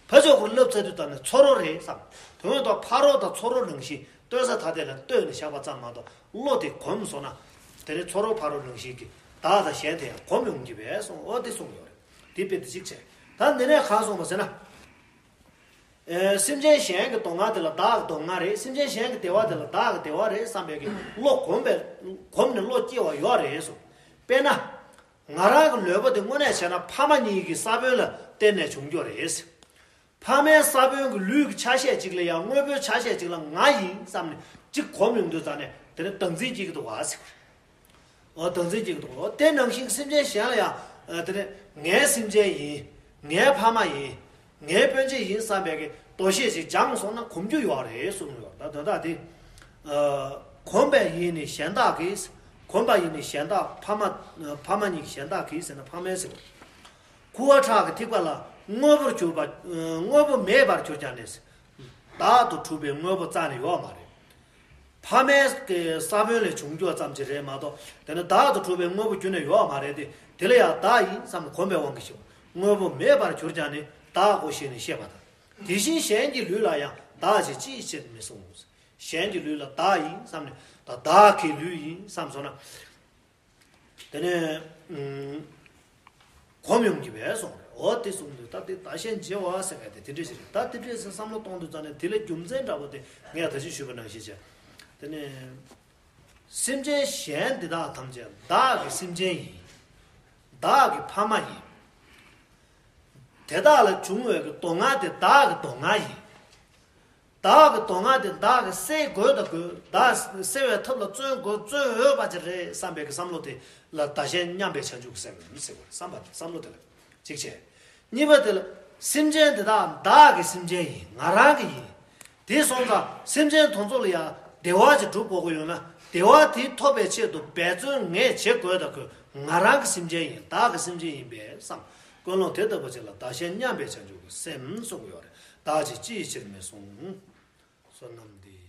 ཕ་ཕྱོགས་ཀྱི་བསླབ་ཚར་དུས་ཙམ་ནས་ཚོ་རོལ་རེད་བསམ། དོན་དུ་ཕ་རོལ་དང་ཚོ་རོལ་རང་བཞིན་ལྟོས་ས་ཐ་དད་ལ་ལྟོས་ནས་བཞག་པ་ཙམ་མ་གཏོགས་བློ་དེ་གོམས་སོང་ན། དེ་ནས་ཚོ་རོལ་ཕ་རོལ་རང་བཞིན་གྱི་བདག་དང་གཞན་དེ་ཡང་གོམས་ཡོང་གི་བས་སོང་། འོ་དེ་གསུངས་ཡོད་རེད། དེ་དཔེ་དེ་གཅིག་བྱས། ད་འདི་ནས་གང་གསུངས་པ་ཟེར་ན། ཨེ། སེམས་ཅན་གཞན་གྱི་སྡུག་བསྔལ་དེ་ལ་བདག་གི་སྡུག་བསྔལ་རེད། སེམས་ཅན་གཞན་གྱི་བདེ་བ་དེ་ལ་བདག་གི་བདེ་བ་རེད་བསམ་པའི་གི་བློ་གོམས་པའི་གོམས་ནས་བློ་སྐྱེ་བ་ཡོད་རེད་གསུངས། དཔེར་ན། ང་རང་གི་ལུས་པོ་དེ་དངོས་གནས་བྱས་ན་ཕ་མ་གཉིས་ཀྱི་ས་བོན་ལ་བརྟེན་ནས་བྱུང་རྒྱུ་རེད། ཕ་མའི་ས་བོན་གྱི་ལུས་ཀྱི་ཆ་ཤས་གཅིག་ལ་ཡང་དངོས་པོའི་ཆ་ཤས་གཅིག་ལ་ང་ཡིན་བསམ་ནས་གཅིག་གོམས་ཡོང་དུས་ཙམ་ནས་དེ་ནི་བདག་འཛིན་སྐྱེ་གི་འདུག་བ་ཟེར། འོ། བདག་འཛིན་སྐྱེ་གི་འདུག་འོ། དེ་ནང་བཞིན་སེམས་ཅན་གཞན་ལ་ཡང་། ཨ། དེ་ནི་ངའི་སེམས་ཅན་ཡིན། ངའི་ཕ་མ་ཡིན། ངའི་སྤུན་མཆེད་ཡིན་བསམ་པའི་གི་དོ་ཤལ་ཞིག་སྦྱངས་སོང་ན་གོམས་རྒྱུ་ཡོད་རེད་གསུངས་ཡོད། ད་དོན་དག་དེ། ཨ། གོམས་པ་ཡིས་ནི་གཞན་བདག་གིས། གོམས་པ་ཡིས་ནི་གཞན་བདག་ཕ་མ། ཕ་མ་གཉིས་ཀྱི་གཞན་བདག་གིས་ཟེར་ན་ཕ་མའི་ཟེར་བ། ཁུ་བ་ཁྲག་གི་ཐིགས་པ་ལ་དངོས་པོར་གྱུར་པ། དངོས་པོ་མེད་པར་གྱུར་ཀྱང་ནི། བདག་ཏུ་གྲུབ་པའི་དངོས་པོ་རྩ་ནས་ཡོད་མ་རེད། ཕ་མའི་གི་ས་བོན་ལས་བྱུང་རྒྱུ་ཙམ་ཅིག་རེད་མ་གཏོགས། དེ་ནི་བདག་ཏུ་གྲུབ་པའི་དངོས་པོ་རྒྱུ་ནས་ཡོད་མ་རེད་དེ། དེ་ལ་ཡང་བདག་ཡིན་བསམ་ནས་གོམས་པའི་དབང་གིས་ཤེས་པ། དངོས་པོ་མེད་པར་གྱུར་ཀྱང་ནི་བདག་གོ་ཞེས་ནས་ཤེས་པ་དང་། དེ་བཞིན་གཞན་གྱི་ལུས་ལ་ཡང་བདག་ཅེས་ཅིའི་ཕྱིར་མི་གསུངས། གཞན་གྱི་ལུས་ལ་བདག་ཡིན་བསམ་ནས་ད་བདག་གི་ལུས་ཡིན་བསམ་སོང་ན། དེ་ནས། ཨུམ། གོམས་ཡོང་གི་བས་སོང་རེད། འོ་དེ་གསུངས་འདུག་ད་དེ་བདག་གཞན་བརྗེ་བ་ཟེར་བ་དེ་དེ་འདྲ་ཞིག་རེད། ད་དེ་འདྲ་ཟེར་བསམ་བློ་གཏོང་དུས་ཙམ་ནས་དེ་ལ་རྒྱུ་མཚན་འདྲ་པོ་དེ་ངས་ད་ཅི་ཞུས་པ་ནང་བཞིན་བྱས། དེ་ནས། སེམས་ཅན་གཞན་འདི་དག་ཐམས་ཅད་བདག་གི་སེམས་ཅན་ཡིན། བདག་གི་ཕ་མ་ཡིན། དེ་དག་ལ་བྱུང་བའི་གི་སྡུག་བསྔལ་དེ་བདག་གི་སྡུག་བསྔལ་ཡིན། བདག་གི་སྡུག་བསྔལ་དེ་བདག་གིས་སེལ་དགོས་དང་དགོས། བདག་སེལ་བའི་ཐབས་ལ་བརྩོན་དགོས། བརྩོན་འོས་པ་ཅིག་རེད་བསམ་པའི་གི་བསམ་བློ་དེ་ལ་བདག་གཞན་མཉམ་པའི་བྱང་ཆུབ་ཀྱི་སེམས་ཟེར་བ་རེད། བསམ་པ་བསམ་བློ་དེ་ལ་གཅིག་བྱས། གཉིས་པ་དེ་ལ་སེམས་ཅན་དེ་དག་བདག་གི་སེམས་ཅན་ཡིན། ང་རང་གི་ཡིན། དེ་སོང་ཙང་སེམས་ཅན་དེ་ཚོ་ལ་ཡང་བདེ་བ་ཅིག་སྒྲུབ་དགོས་ཀྱི་ཡོད་ན། བདེ་བ་དེ་ཐོབ་པའི་ཆེད་དུ་འབད་བརྩོན་ངས་བྱེད་དགོས་དང་དགོས། ང་རང་གི་སེམས་ཅན་ཡིན། བདག་གི་སེམས་ཅན་ཡིན་པས་སམ། ཀུན་སློང་དེ་ལྟ་བུ་ཅིག་ལ་བདག་གཞན་མཉམ་པའི་བྱང་ཆུབ་ཀྱི་སེམས་གསུངས་ཡོད་རེད། བདག་ཅེས་ཅིའི་ཕྱིར་མི་གསུངས། བསོད་ནམས་འདི།